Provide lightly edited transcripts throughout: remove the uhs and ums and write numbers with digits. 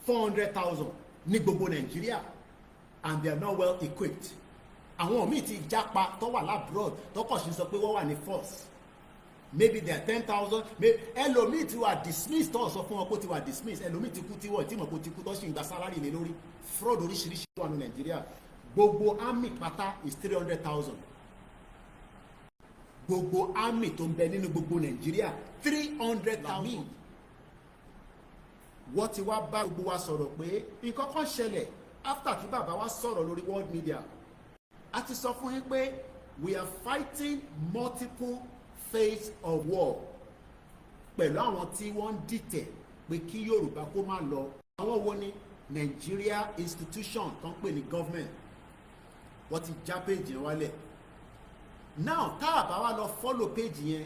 400,000 ní gbogbo Nàìjíríà, and they are not well equipped. Àwọn míì ti jápa tó wà l'abroad, tó kàn sí sọ pé wọ́n wà ní force. Maybe they are 10,000. Ẹlòmíì ti wà dismissed, tó sọ fún wọn kó ti wà dismissed. Ẹlòmíì ti kú tí wọ́n tí mọ̀ kó ti kú, tó sì ń gba salary lé lórí. Fraud oríṣiríṣi wà ní Nàìjíríà. Gbogbo army pátá is 300,000. Gbogbo army tó ń bẹ nínú gbogbo Nàìjíríà, 300,000. Wọ́n ti wá bá gbogbo wa sọ̀rọ̀ pé nǹkan kan ṣẹlẹ̀ after tí bàbá wa sọ̀rọ̀ lórí world media. A ti sọ fún yín pé we are fighting multiple phase of war pẹ̀lú àwọn tí wọ́n ń dìtẹ̀ pé kí Yorùbá kó má lọ. Àwọn wo ni? Nigeria institution tó ń pè ní government. Wọ́n ti já page yẹn wálẹ̀. Now, tá a bá wá lọ follow page yẹn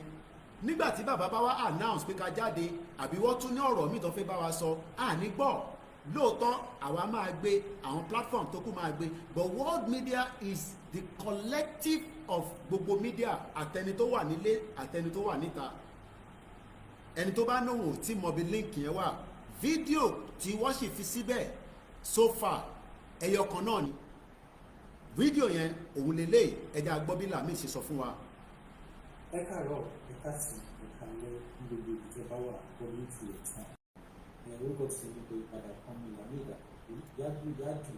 nígbà tí bàbá bá wá announce pé ká jáde, àbí wọ́n tún ní ọ̀rọ̀ míì tó fẹ́ bá wa sọ, à ní gbọ́. Lóòótọ́, àwa máa gbé, àwọn platform tó kù máa gbé, but world media is the collective of gbogbo media, àtẹni tó wà nílé, àtẹni tó wà níta. Ẹni tó bá nóhùn tí mọ bí link yẹn wà, fídíò tí wọ́n sì fi síbẹ̀ so far, ẹyọ kan náà ni fídíò yẹn. Òun lélẹ̀ ẹja gbọ́ bí Lami ṣe sọ fún wa. Ẹ káàárọ̀, ẹ káàsán, ẹ káalẹ́ ní gbogbo ibi tẹ́ bá wà according to your time. Ẹ orúkọ tí mi kò padà kan mi, Lami Ìdàpọ̀ yájú yájú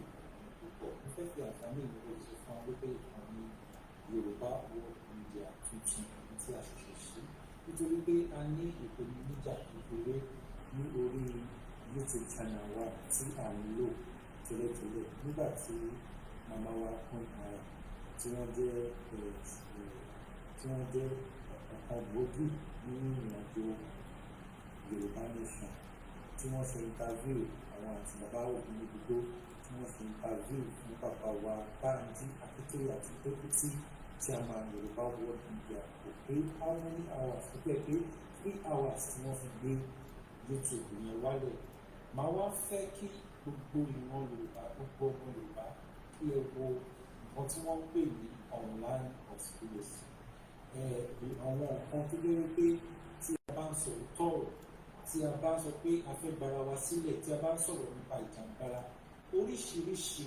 púpọ̀. Mo fẹ́ fi àǹfààní yìí lórí sọ fún wa wípé ìkànnì Yorùbá World Media tuntun tí a ṣẹ̀ṣẹ̀ ṣí, nítorí pé a ní ìpèníjà kékeré ní orí YouTube channel wa tí à ń lò tẹ́lẹ̀tẹ́lẹ̀. Nígbà tí màmá wa pín ara tí wọ́n jẹ́ ọ̀kan gbòógì nínú ìrìnàjò Yorùbá Nation, tí wọ́n ṣe interview àwọn àti bàbá Ògúnnígbígbó, tí wọ́n ṣe interview fún bàbá wa Bánjí Akíntóyè àti deputy chairman Yorùbá World Media, kò pé how many hours, kò pé pé 3 hours tí wọ́n fi gbé YouTube yẹn wálẹ̀. Màá wá fẹ́ kí gbogbo ìran Yorùbá, gbogbo ọmọ Yorùbá, kí ẹ wo nǹkan tí wọ́n ń pè ní online conspiracy, àwọn nǹkan tó jẹ́ wípé tí a bá ń sọ òótọ́ ọ̀rọ̀, tí a bá ń sọ pé a fẹ́ gbara wa sílẹ̀, tí a bá ń sọ̀rọ̀ nípa ìjàngbara, oríṣiríṣi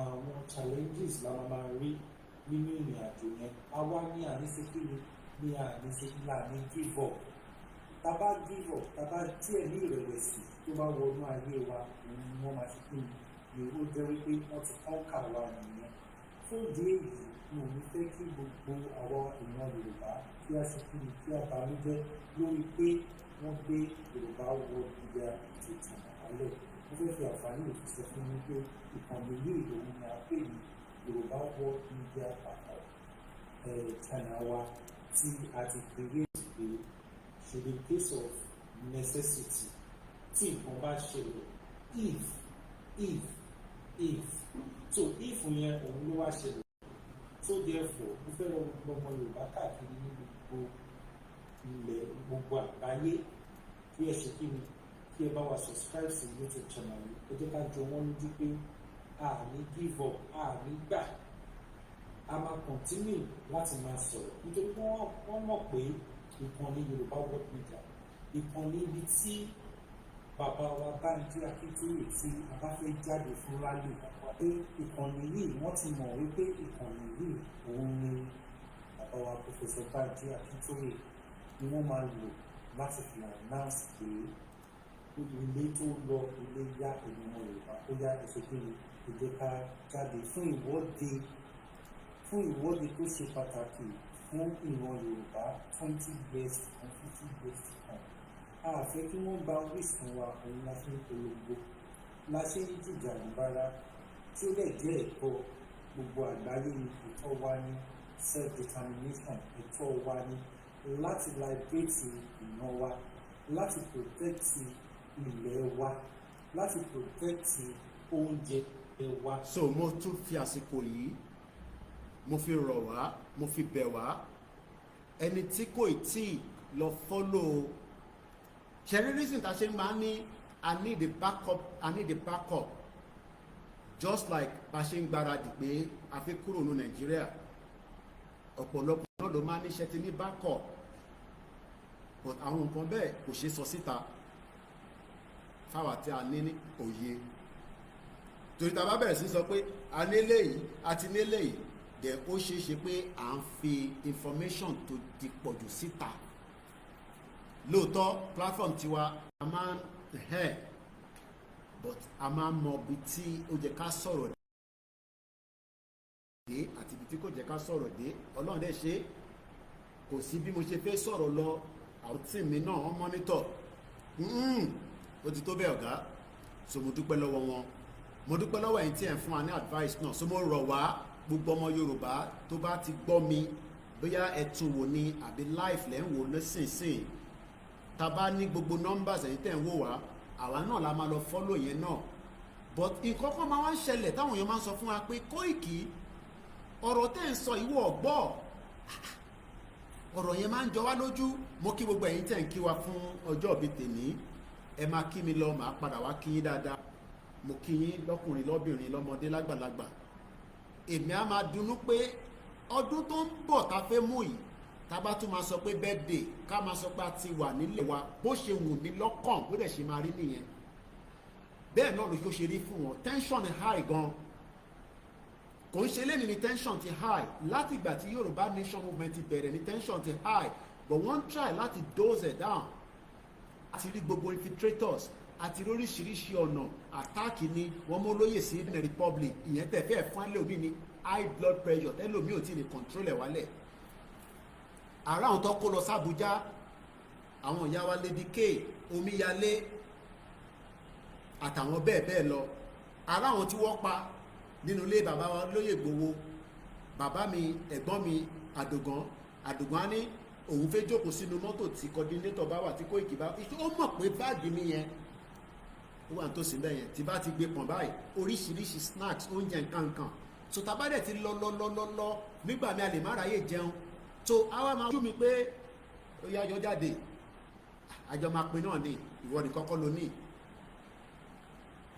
àwọn challenges la máa máa rí nínú ìrìn àjò yẹn. Àwa ní àníṣe kí ni ní àníṣe là ní give up. Tá bá give up, tá bá díẹ̀ ní ìrẹ̀wẹ̀sì tó bá wọnú ayé wa, òun ni wọ́n máa ṣe kí ni, ó jẹ́ wípé wọ́n ti conquer wa nìyẹn. Fún ìdí èyí, mi ò ní fẹ́ kí gbogbo àwa èèyàn Yorùbá kí a ṣe kí ni, kí a banújẹ́ lórí pé wọ́n gbé Yorùbá World Media tuntun wálẹ̀. Mo fẹ́ fi àǹfààní yìí fi sọ fún mi pé ìkànnì yìí, òun ni a pè ní Yorùbá World Media Backup channel wa tí a ti create, pé should in case of necessity, tí nǹkan bá ṣẹlẹ̀, if so, if yẹn òun ló wá ṣẹlẹ̀. So therefore, mo fẹ́ rọ gbogbo ọmọ Yorùbá káàkiri ní gbogbo ilẹ̀, gbogbo àgbáyé, kí ẹ ṣe kí ni, kí ẹ bá wa subscribe sí YouTube channel yìí. Ẹ jẹ́ ká jọ wọ́n lójú pé a ní give up, a ní gbà, a máa continue láti máa sọ̀rọ̀, nítorí wọ́n mọ̀ pé ìkànnì Yorùbá World Media, ìkànnì ibi tí bàbá wa Bánjí Akíntóyè, tí a bá fẹ́ jáde fún rally, pé ìkànnì yìí, wọ́n ti mọ̀ wípé ìkànnì yìí, òun ni bàbá wa Professor Bánjí Akíntóyè ni wọ́n máa lò láti fi announce pé ilé tó lọ, ilé yá. Èmi ọmọ Yorùbá, ó yá, ẹ ṣe kí ni, ẹ jẹ́ ká jáde fún ìwọ́de, fún ìwọ́de tó ṣe pàtàkì fún ìran Yorùbá 20 years to come, 50 years to come. A fẹ́ kí wọ́n gba orísun wa. Òun la fi ń polongo, la ṣe ń jìjàǹgbara, tí ó dẹ̀ jẹ́ ẹ̀tọ́ gbogbo àgbáyé ni. Ẹ̀tọ́ wa ní self determination, ẹ̀tọ́ wa ní láti liberate ìran wa, láti protect ilẹ̀ wa, láti protect oúnjẹ wa. So mo tún fi àsìkò yìí, mo fi rọ̀ wá, mo fi bẹ̀ wá, ẹni tí kò tí ì lọ follow ṣẹ̀rí reason tá a ṣe máa ní I need a backup, I need a backup, just like bá a ṣe ń gbáradì pé a fi kúrò ní Nàìjíríà, ọ̀pọ̀lọpọ̀ náà ló máa níṣẹ́ tí ní backup, but àwọn nǹkan bẹ́ẹ̀ kò ṣeé sọ síta. Fáwa tí a ní ní òye, torí tá a bá bẹ̀rẹ̀ sí sọ pé a nílé yìí àti nílé yìí dẹ̀, ó ṣeé ṣe pé à ń fi information tó di pọ̀jù síta. Lóòótọ́, platform tiwa, a máa ń ẹ̀hẹ́n, but a máa ń mọ ibi tí ó jẹ́ ká sọ̀rọ̀ dé àti ibi tí kò jẹ́ ká sọ̀rọ̀ dé. Ọlọ́run dẹ̀ ṣe, kò sí bí mo ṣe fẹ́ sọ̀rọ̀ lọ, àwọn team mi náà, wọ́n monitor. Ó ti tó bẹ́ẹ̀, ọ̀gá. So mo dúpẹ́ lọ́wọ́ wọn, mo dúpẹ́ lọ́wọ́ ẹ̀yin tí ẹ̀ ń fún wa ní advice náà. So mo rọ̀ wá, gbogbo ọmọ Yorùbá tó bá ti gbọ́ mi, bóyá ẹ tún wò ní àbí live lẹ́ ń wò nísinsìnyí, tá a bá ní gbogbo numbers ẹ̀yin tẹ̀ ń wò wá, àwa náà la máa lọ follow yẹn náà. But nǹkan kan máa wá ń ṣẹlẹ̀ táwọn èèyàn máa ń sọ fún wa pé, "Kóìkì, ọ̀rọ̀ tẹ́ ń sọ, ìwọ ọ̀gbọ́ ọ̀rọ̀ yẹn máa ń jọ wá lójú." Mo kí gbogbo ẹ̀yin tẹ̀ ń kí wa fún ọjọ́ ìbí tèmi. Ẹ máa kí mi lọ, màá padà wá kí yín dáadáa. Mo kí yín lọ́kùnrin, lọ́bìnrin, lọ́mọdé, lágbàlagbà. Èmi á máa dunnú pé ọdún tó ń bọ̀ tá a fẹ́ mú yìí, tá a bá tún máa sọ pé birthday, ká máa sọ pé a ti wà nílé wa. Bó ṣe wù mí lọ́kàn, bó dẹ̀ ṣe máa rí nìyẹn. Bẹ́ẹ̀ náà ló ṣe rí fún wọn. Tension high gan. Kò ń ṣe lẹ́nu ni tension ti high. Láti ìgbà tí Yorùbá Nation Movement ti bẹ̀rẹ̀ ni tension ti high, but wọ́n try láti dose it down. Àti rí gbogbo infiltrators, àti rí oríṣiríṣi ọ̀nà attack ni wọ́n mú olóyè sí Benin Republic. Ìyẹn tẹ̀ fẹ́ fún ẹlòmíì ní high blood pressure, tẹ́lòmíì ò tí ì lè control ẹ̀ wálẹ̀. Àrà àwọn tó kó lọ sí Àbújá, àwọn ìyá wa Lady K, omíyalé, àtàwọn bẹ́ẹ̀ bẹ́ẹ̀ lọ. Àrà àwọn tí wọ́n pa nínú ilé bàbá wa lóyè Ìgbòho, bàbá mi, ẹ̀gbọ́n mi Àdògán. Àdògán á ní òun fẹ́ jókòó sínú mọ́tò tí coordinator bá wà, tí Kóìkì bá, ó mọ̀ pé báàgì mi yẹn ó wà nítòsí bẹ́ẹ̀ yẹn. Tí bá ti gbé pọ̀n báyìí, oríṣiríṣi snacks, oúnjẹ, nǹkan nǹkan. So tá a bá dẹ̀ ti lọ lọ lọ lọ lọ, nígbà mi a lè má ráyè jẹun. So àwa máa jú mi pé ó yá, yọ jáde, àjọ máa pin náà ni, ìwọ nìkan kọ́ ló ní.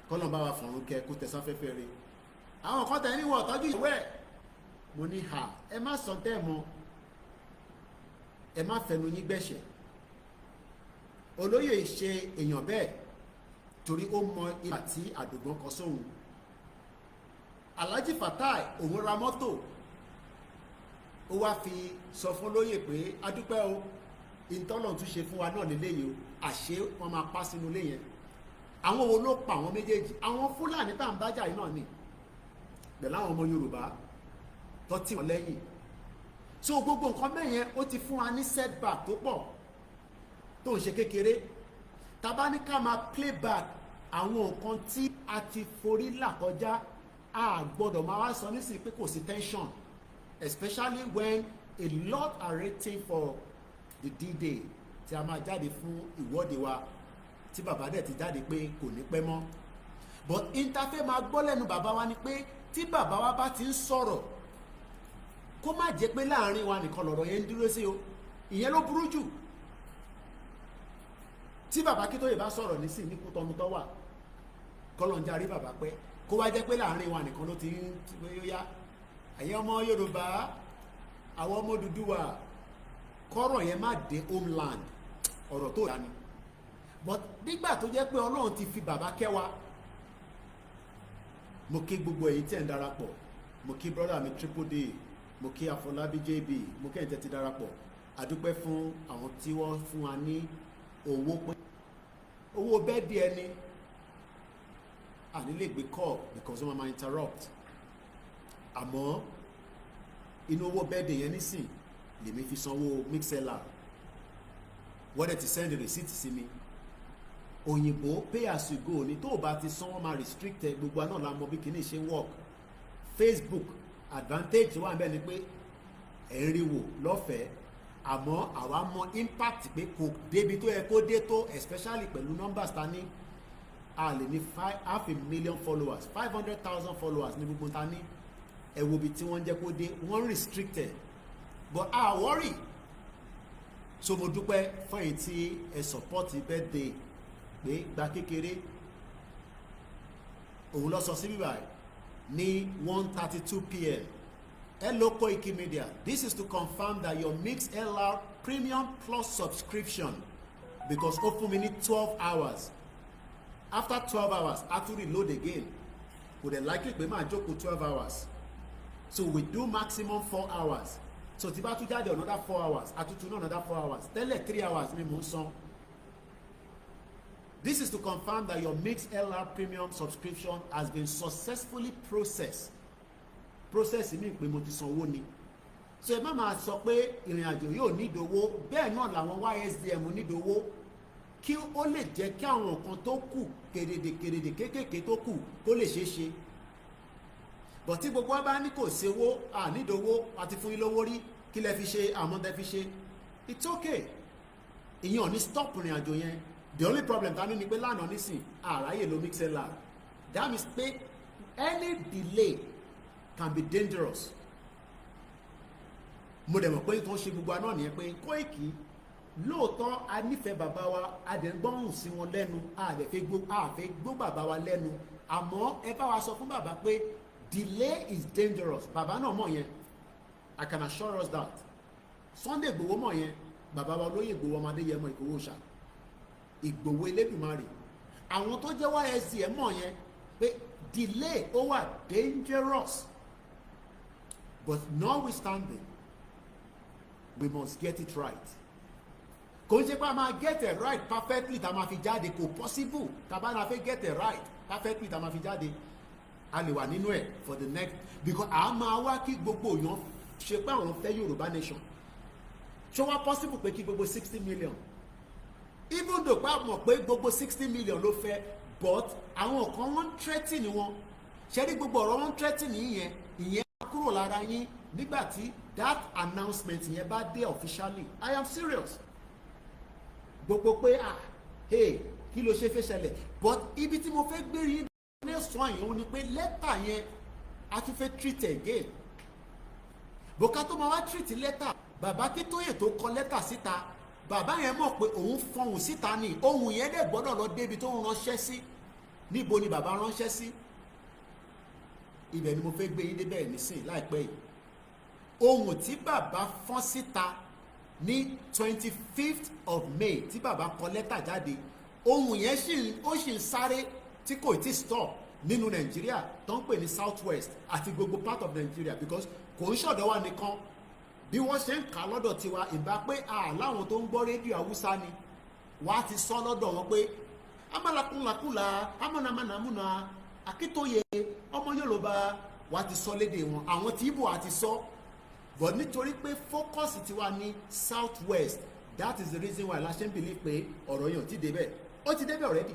Kọ́lọ́n bá wa fọ̀run kẹ, kó tẹ̀sáfẹ́fẹ́ rẹ̀. Àwọn kan tẹ̀ níwọ̀n tọ́jú ìwé ẹ̀. Mo ní ha, ẹ má sọ tẹ́ ẹ mọ́, ẹ má fẹnu yín gbẹ̀ṣẹ̀. Olóyè ṣe èèyàn bẹ́ẹ̀ torí ó mọ ìgbà tí àdògán kọ sóhun. Alhaji Fatai, òun ra mọ́tò, ó wá fi sọ fún olóyè pé adúpẹ́ o, ìtọ́lọ̀ tún ṣe fún wa náà lélẹ́yìí o. Àṣé wọ́n máa pa sínú ilé yẹn. Àwọn wo ló pa àwọn méjèèjì? Àwọn Fúlàní tá à ń bájà yìí náà ni, pẹ̀lú àwọn ọmọ Yorùbá tó tì wọ́n lẹ́yìn. So gbogbo nǹkan bẹ́ẹ̀ yẹn, ó ti fún wa ní setback tó pọ̀ tó ń ṣe kékeré. Tá bá ní ká máa play back àwọn nǹkan tí a ti forí là kọjá, a gbọ́dọ̀ máa wá sọ nísìnyí pé kò sí tension, especially when a lot are waiting for the D-Day tí a máa jáde fún ìwọ́de wa, tí bàbá dẹ̀ ti jáde pé kò ní pẹ́ mọ́. But interface máa gbọ́ lẹ́nu bàbá wa ni pé tí bàbá wa bá ti ń sọ̀rọ̀, kó má jẹ́ pé láàrin wa nìkan lọ̀rọ̀ yẹn ń dúró sí o. Ìyẹn ló burú jù. Tí bàbá Akíntóyè bá sọ̀rọ̀ nísìn ní Kútọ́nù tó wà, kọ́lọ́njà rí bàbá pẹ́, kó wá jẹ́ pé láàrin wa nìkan ló ti ń yá. Ẹ̀yin ọmọ Yorùbá, àwọn ọmọ Odùduwà, kọ́rọ̀ yẹn má dé homeland, ọ̀rọ̀ tó dání. But nígbà tó jẹ́ pé Ọlọ́run ti fi bàbá kẹ́ wa, mo kí gbogbo èyí tí ẹ̀ ń darapọ̀. Mo kí brother mi Triple D, mo kí Afọlábí JB, mo kí ẹ̀yin tẹ́ ti darapọ̀. Àdúpẹ́ fún àwọn tí wọ́n fún wa ní owó, pé owó bẹ́ẹ̀dì ẹni àní lè gbé call because wọ́n máa interrupt. Àmọ́ inú owó bẹ́ẹ̀dì yẹn nísìn lèmi fi sanwó Mixlr. Wọ́n dẹ̀ ti send receipt sí mi. Òyìnbó, pay as you go ní. Tó o bá ti san, wọ́n máa restrict ẹ. Gbogbo àná la mọ bí kinní ṣe ń work. Facebook, advantage wà níbẹ̀ ni pé ẹ̀ ń rí wò lọ́fẹ̀ẹ́, àmọ́ àwa mọ impact pé kò débi tó yẹ kó dé tó, especially pẹ̀lú numbers ta ní. A lè ní 500,000 followers, 500,000 followers ní gbogbo ta ní. Ẹ wo ibi tí wọ́n ń jẹ́ kó dé, wọ́n restricted, but a worry. So mo dúpẹ́ fún èyí tí ẹ support birthday pé gba kékeré. Òun lọ sọ sí bíbá ní 1:32 p.m. "Hello Koiki Media, this is to confirm that your MixLR Premium Plus subscription," because ó fún mi ní 12 hours. After 12 hours, a tún reload again. Kò dẹ̀ likely pé máa jókòó 12 hours, so we do maximum 4 hours. So tí bá tún jáde another 4 hours, àtútù náà another 4 hours. Tẹ́lẹ̀, 3 hours ni mò ń san. This is to confirm that your MixLR premium subscription has been successfully processed. Process mi pé mo ti sanwó ni. So ẹ má máa sọ pé ìrìn àjò yóò nídòwó. Bẹ́ẹ̀ náà làwọn YSDM nídòwó, kí ó lè jẹ́ kí àwọn nǹkan tó kù kèrèdè kèrèdè kéékèèké tó kù kó lè ṣeé ṣe. Bọ̀ tí gbogbo wa bá ní kò séwó, ànídòwó, àti fún yín lówó rí, kí lẹ fi ṣe? Àmọ́ tẹ fi ṣe, it's okay. Ìyẹn ò ní stop ìrìn àjò yẹn. The only problem ta ní ni pé lánàá nísìn àráyè ló MixLR. That means pé any delay can be dangerous. Mo dẹ̀ mọ̀ pé tó ń ṣe gbogbo aná nìyẹn, pé Kóìkì, lóòótọ́ a nífẹ̀ẹ́ bàbá wa, a dẹ̀ ń gbọ́hùn sí wọn lẹ́nu, a dẹ̀ fẹ́ gbó, a fẹ́ gbó bàbá wa lẹ́nu. Àmọ́ ẹ bá wa sọ fún bàbá pé delay is dangerous. Bàbá náà mọ̀ yẹn. I can assure us that Sunday Igboho mọ̀ yẹn. Bàbá wa olóyè Ìgbòho, ọmọdé yẹmọ Ìgbòho ṣá, Ìgbòho Elédùmarè, àwọn tó jẹ́ YSDM mọ̀ yẹn pé delay ó wà dangerous. But notwithstanding, we must get it right. Kò ń ṣe pé a máa get it right perfectly tá a máa fi jáde. Kò possible. Tá a bá náà fẹ́ get it right perfectly tá a máa fi jáde, a lè wà nínú ẹ̀ for the next, because a máa wá kí gbogbo èèyàn ṣe pé àwọn fẹ́ Yorùbá nation. Ṣó wá possible pé kí gbogbo 60 million, even though pé a mọ̀ pé gbogbo 60 million ló fẹ́, but àwọn kan wọ́n ń threaten wọn? Ṣe rí gbogbo ọ̀rọ̀ wọ́n ń threaten yẹn, ìyẹn kúrò lára yín nígbà tí that announcement yẹn bá dé officially. I am serious. Gbogbo pé, ah, hey, kí ló ṣe fẹ́ ṣẹlẹ̀? But ibi tí mo fẹ́ gbé yín ní sọ yẹn, ó ní pé lẹ́tà yẹn, a tún fẹ́ treat again. Bùkà tó máa wá treat lẹ́tà bàbá Akíntóyè tó kọ lẹ́tà síta, bàbá yẹn mọ̀ pé òun fọhùn síta ni. Ohun yẹn dẹ̀ gbọ́dọ̀ lọ débi tó ń ránṣẹ́ sí. Níbo ni bàbá ránṣẹ́ sí? Ibẹ̀ ni mo fẹ́ gbé yín débẹ̀ nísìn láìpẹ́ yìí. Ohun tí bàbá fọ́n síta ní 25th of May, tí bàbá kọ lẹ́tà jáde, ohun yẹn ó sì ń sáré tí kò tí stop nínú Nàìjíríà tó ń pè ní South West àti gbogbo part of Nigeria, because kò ń ṣọ̀dọ̀ wa nìkan. Bí wọ́n ṣe ń kà lọ́dọ̀ tiwa, ìbá pé àláwọn tó ń gbọ́ rédíò Haúsá ni wàá ti sọ lọ́dọ̀ wọn pé amálakúnlakúnla amúnamánàmúnà Akíntóye ọmọ Yorùbá, wàá ti sọ lédè wọn. Àwọn tí Ìgbò àti sọ, but nítorí pé focus tiwa ní South West, that is the reason why la ṣe ń believe pé ọ̀rọ̀ yẹn ò ti débẹ̀. Ó ti débẹ̀ already.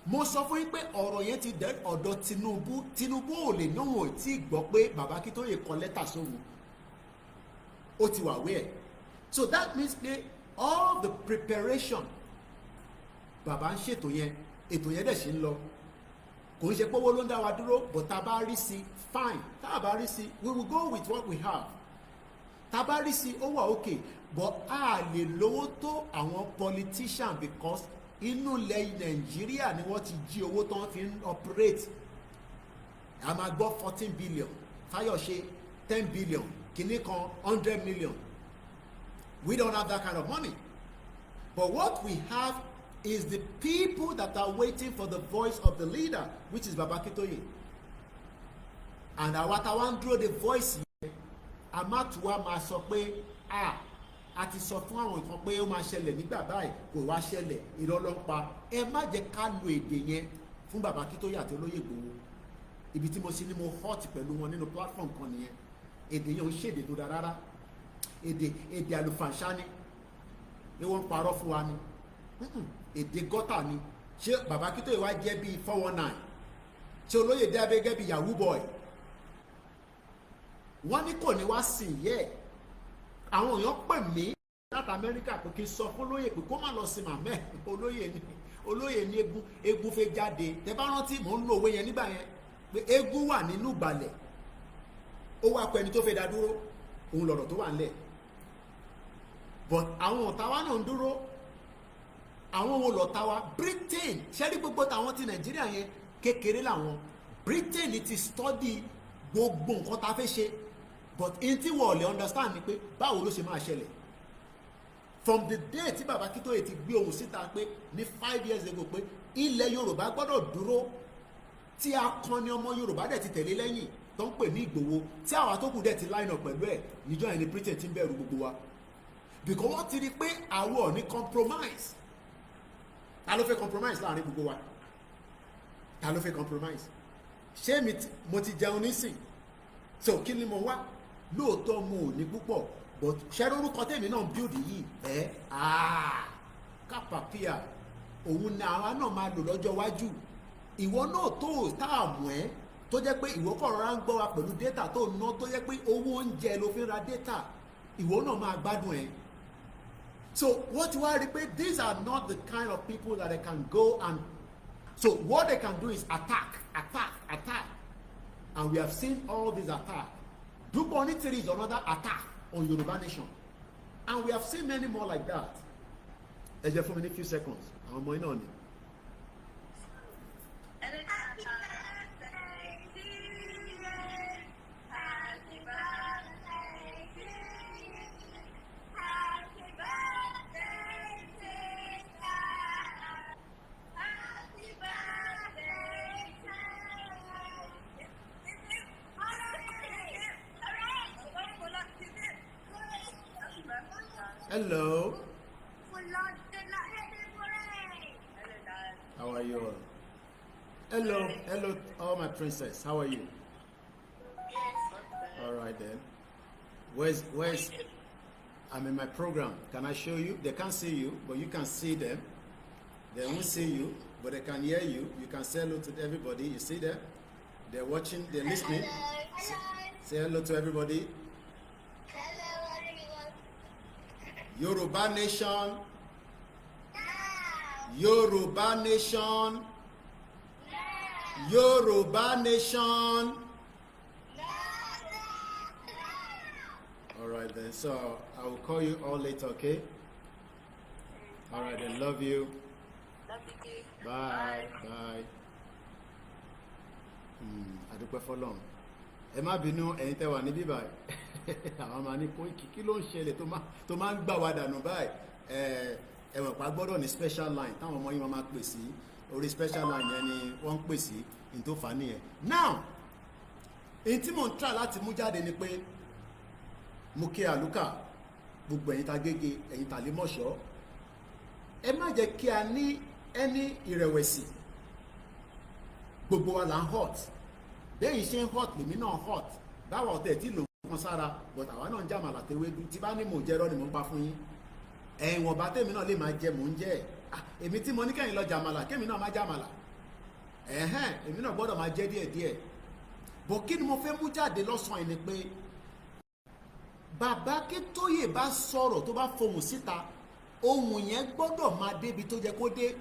Mo sọ fún yín pé ọ̀rọ̀ yẹn ti dé ọ̀dọ̀ Tinubu. Tinubu ò lè náwọn ò tí ì gbọ́ pé bàbá Akíntóyè kọ lẹ́tà sóhun. Ó ti wà wíẹ̀. So that means pé all the preparation bàbá ń ṣètò yẹn, ètò yẹn dẹ̀ ṣe ń lọ. Kò ń ṣe pé owó ló ń dá wa dúró, but tá a bá rí sí, fine. Tá a bá rí sí, we will go with what we have. Tá a bá rí sí, ó wà okay, but a lè lówó tó àwọn politician, because inú ilẹ̀ Nàìjíríà ni wọ́n ti jí owó tó ń fi ń operate. A máa gbọ́ 14 billion Fáyọ̀ṣe, 10 billion kìíní kan, 100 million. We don't have that kind of money, but what we have is the people that are waiting for the voice of the leader, which is Baba Akintoye. And àwa táwa ń dúró de voice yẹn, a má tún wá máa sọ pé a ti sọ fún àwọn nǹkan pé ó máa ṣẹlẹ̀ nígbà báyìí, kò wá ṣẹlẹ̀, irọ́ ló ń pa. Ẹ má jẹ́ ká lo èdè yẹn fún Baba Akintoye àti olóyè Ìgbòho. Ibi tí mo sì ní mo hot pẹ̀lú wọn nínú platform kan nìyẹn. Èdè yẹn ò ń ṣèdè tó dáa rárá. Èdè àlùfànṣá ni, ni wọ́n ń parọ́ fún wa ni. Èdè gọ́tà ni. Ṣé Bàbá Akíntóyè wá jẹ́ bíi 419? Ṣé olóyè dé abẹ́gẹ́ bíi yahoo boy? Wọ́n ní kò ní wá sìn yẹ́. Àwọn èèyàn pè mí láti Amẹ́ríkà pé kí n sọ fún olóyè pé kó má lọ sin màmẹ́. Olóyè ní, olóyè ní eégún, eégún fẹ́ jáde. Tẹ bá rántí, mò ń lo òwe yẹn nígbà yẹn pé eégún wà nínú ìgbàlẹ̀, ó wá pẹ́ ẹni tó fẹ́ dá dúró. Òun lọ̀rọ̀ tó wà ńlẹ̀. But àwọn ọ̀tá wa náà ń dúró. Àwọn wo lọ̀tá wa? Britain. Ṣẹ́rí gbogbo tàwọn ti Nàìjíríà yẹn, kékeré làwọn. Britain ti study gbogbo nǹkan tá a fẹ́ ṣe, but in tí wọ́n lè understand ni pé báwo ló ṣe máa ṣẹlẹ̀. From the day tí bàbá Akíntóyè ti gbé ohùn síta pé ní 5 years ago pé ilẹ̀ Yorùbá gbọ́dọ̀ dúró, tí akọni ọmọ Yorùbá dẹ̀ ti tẹ̀lé lẹ́yìn tó ń pè ní Ìgbòho, tí àwa tó kù dẹ̀ ti line up pẹ̀lú ẹ̀ níjọ́ yẹn ni Britain ti ń bẹ̀rù gbogbo wa, because wọ́n ti rí i pé àwọn ò ní compromise. Ta ló fẹ́ compromise láàrin gbogbo wa? Ta ló fẹ́ compromise? Ṣé mo ti jẹun nísìn, so kí ni mo wá? Lóòótọ́ mo ò ní púpọ̀, but ṣẹ́rí orúkọ tèmi náà build yìí ẹ̀ kápápíà, òun ni àwa náà máa lò lọ́jọ́ iwájú. Ìwọ náà tó tá a mọ̀ ẹ́, tó jẹ́ pé ìwọ kọ̀ rọra ń gbọ́ wa pẹ̀lú data tó ná, tó jẹ́ pé owó oúnjẹ ló fi ń ra data, ìwọ náà máa gbádùn ẹ̀. So wọ́n ti wá rí i pé these are not the kind of people that they can go and, so what they can do is attack, attack, attack, and we have seen all these attacks. Dupe Onitiri is another attack on Yoruba nation, and we have seen many more like that. Ẹ jẹ́ fún mi ní few seconds, àwọn ọmọ iná ni. Happy birthday to you. Happy birthday to you. Happy birthday, sister. Happy birthday to you. Hooray! Hello. How are you all? Hello, hello, all my princess. How are you? All right then. Where's I'm in my program. Can I show you? They can't see you, but you can see them. They won't see you, but they can hear you. You can say hello to everybody. You see them? They're watching, they're listening. Hello, hello. Say hello to everybody. Hello, everyone. Yoruba Nation. Now. Yoruba Nation. Now. Yoruba Nation. Now. Now. All right then. So I will call you all later, okay? All right then. Love you. Love you too. Bye. Bye. Àdúpẹ́ fọlọ́run. Ẹ má bínú, ẹ̀yin tẹ́ wà níbí báyìí. Àwọn máa ní, "Koiki, kí ló ń ṣẹlẹ̀ tó máa ń gbà wá dànù báyìí?" Ẹ ẹ̀wọ̀n pa gbọ́dọ̀ ní special line táwọn ọmọ yín máa pè sí. Orí special line yẹn ni wọ́n ń pè sí ní tó fà á nìyẹn. Now, èyí tí mò ń try láti mú jáde ni pé mo kí àlùkà gbogbo ẹ̀yin ta Gége, ẹ̀yin ta Límọ̀ṣọ́, ẹ má jẹ́ kí a ní ẹni ìrẹ̀wẹ̀sì. Gbogbo wa là ń hot bẹ́ẹ̀ ṣe ń hot, lèmi náà hot. Báwa ọ̀tẹ̀ tí lò kan sára, but àwa náà ń jàmàlà tewédú. Tí bá ní mò ń jẹ́rọ́ ni mò ń pa fún yín. Ẹ̀yìn wọ̀nba tèmi náà lè máa jẹ, mò ń jẹ. Ah, èmi tí mo ní kẹ́yìn lọ jàmàlà, kémi náà má jàmàlà, ẹ̀hẹ́n, èmi náà gbọ́dọ̀ máa jẹ díẹ̀díẹ̀ bọ̀. Kí ni mo fẹ́ mú jáde lọ́sàn-án yìí ni pé bàbá Akíntóyè bá sọ̀rọ̀, tó bá fohùn síta, ohùn yẹn gbọ́dọ̀ máa débi tó yẹ kó dé.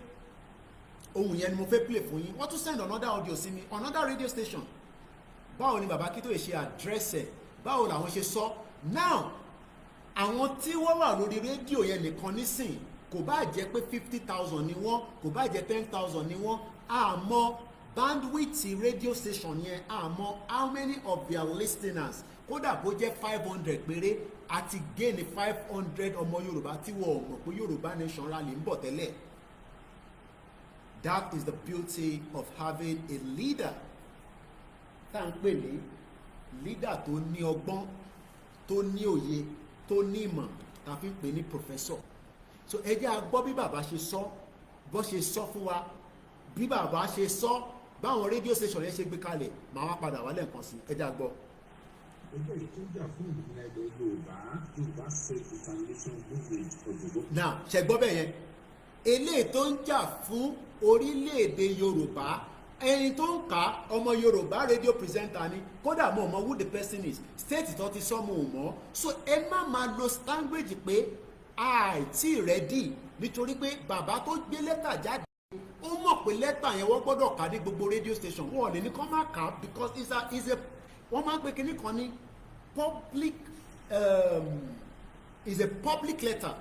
Ohùn yẹn ni mo fẹ́ play fún yín. Wọ́n tún send another audio sí mi, another radio station. Báwo ni bàbá Akíntóyè ṣe address ẹ̀? Báwo làwọn ṣe sọ? Now, àwọn tí wọ́n wà lórí rédíò yẹn nìkan nísìn, kò bá jẹ́ pé 50,000 ni wọ́n, kò bá jẹ́ 10,000 ni wọ́n, àmọ́ bandwidth radio station yẹn, àmọ́ how many of their listeners, kódà bó jẹ́ 500 péré, àti gain 500 ọmọ Yorùbá tí wọ́n ò mọ̀ pé Yorùbá nation rally ń bọ̀ tẹ́lẹ̀. That is the beauty of having a leader tá à ń pè ní leader tó ní ọgbọ́n, tó ní òye, tó ní ìmọ̀, tá a fi ń pè ní professor. So ẹ jẹ́ a gbọ́ bí bàbá ṣe sọ, bó ṣe sọ fún wa, bí bàbá ṣe sọ, báwọn radio station yẹn ṣe gbé kalẹ̀. Màá wá padà wálé nǹkan sí. Ẹ jẹ́ a gbọ́. Ẹgbẹ́ tó ń jà fún òmìnira ilẹ̀ Yorùbá, Yorùbá Self Determination Movement ọ̀jọ̀gbọ́n. Now, ṣe gbọ́ bẹ́ẹ̀ yẹn? Eléyìí tó ń jà fún orílẹ̀-èdè Yorùbá, ẹni tó ń kà, ọmọ Yorùbá radio presenter ni. Kódà mo mọ who the person is, state tó ti sọ, mo mọ̀. So ẹ má máa lo language pé àìtí ready, nítorí pé bàbá tó gbé lẹ́tà jáde, ó mọ̀ pé lẹ́tà yẹn, wọ́n gbọ́dọ̀ kà ní gbogbo radio station. Wọ́n ò lè ní kọ́ má kà á, because it's a wọ́n máa ń pè kinní kan ní public, is a public letter.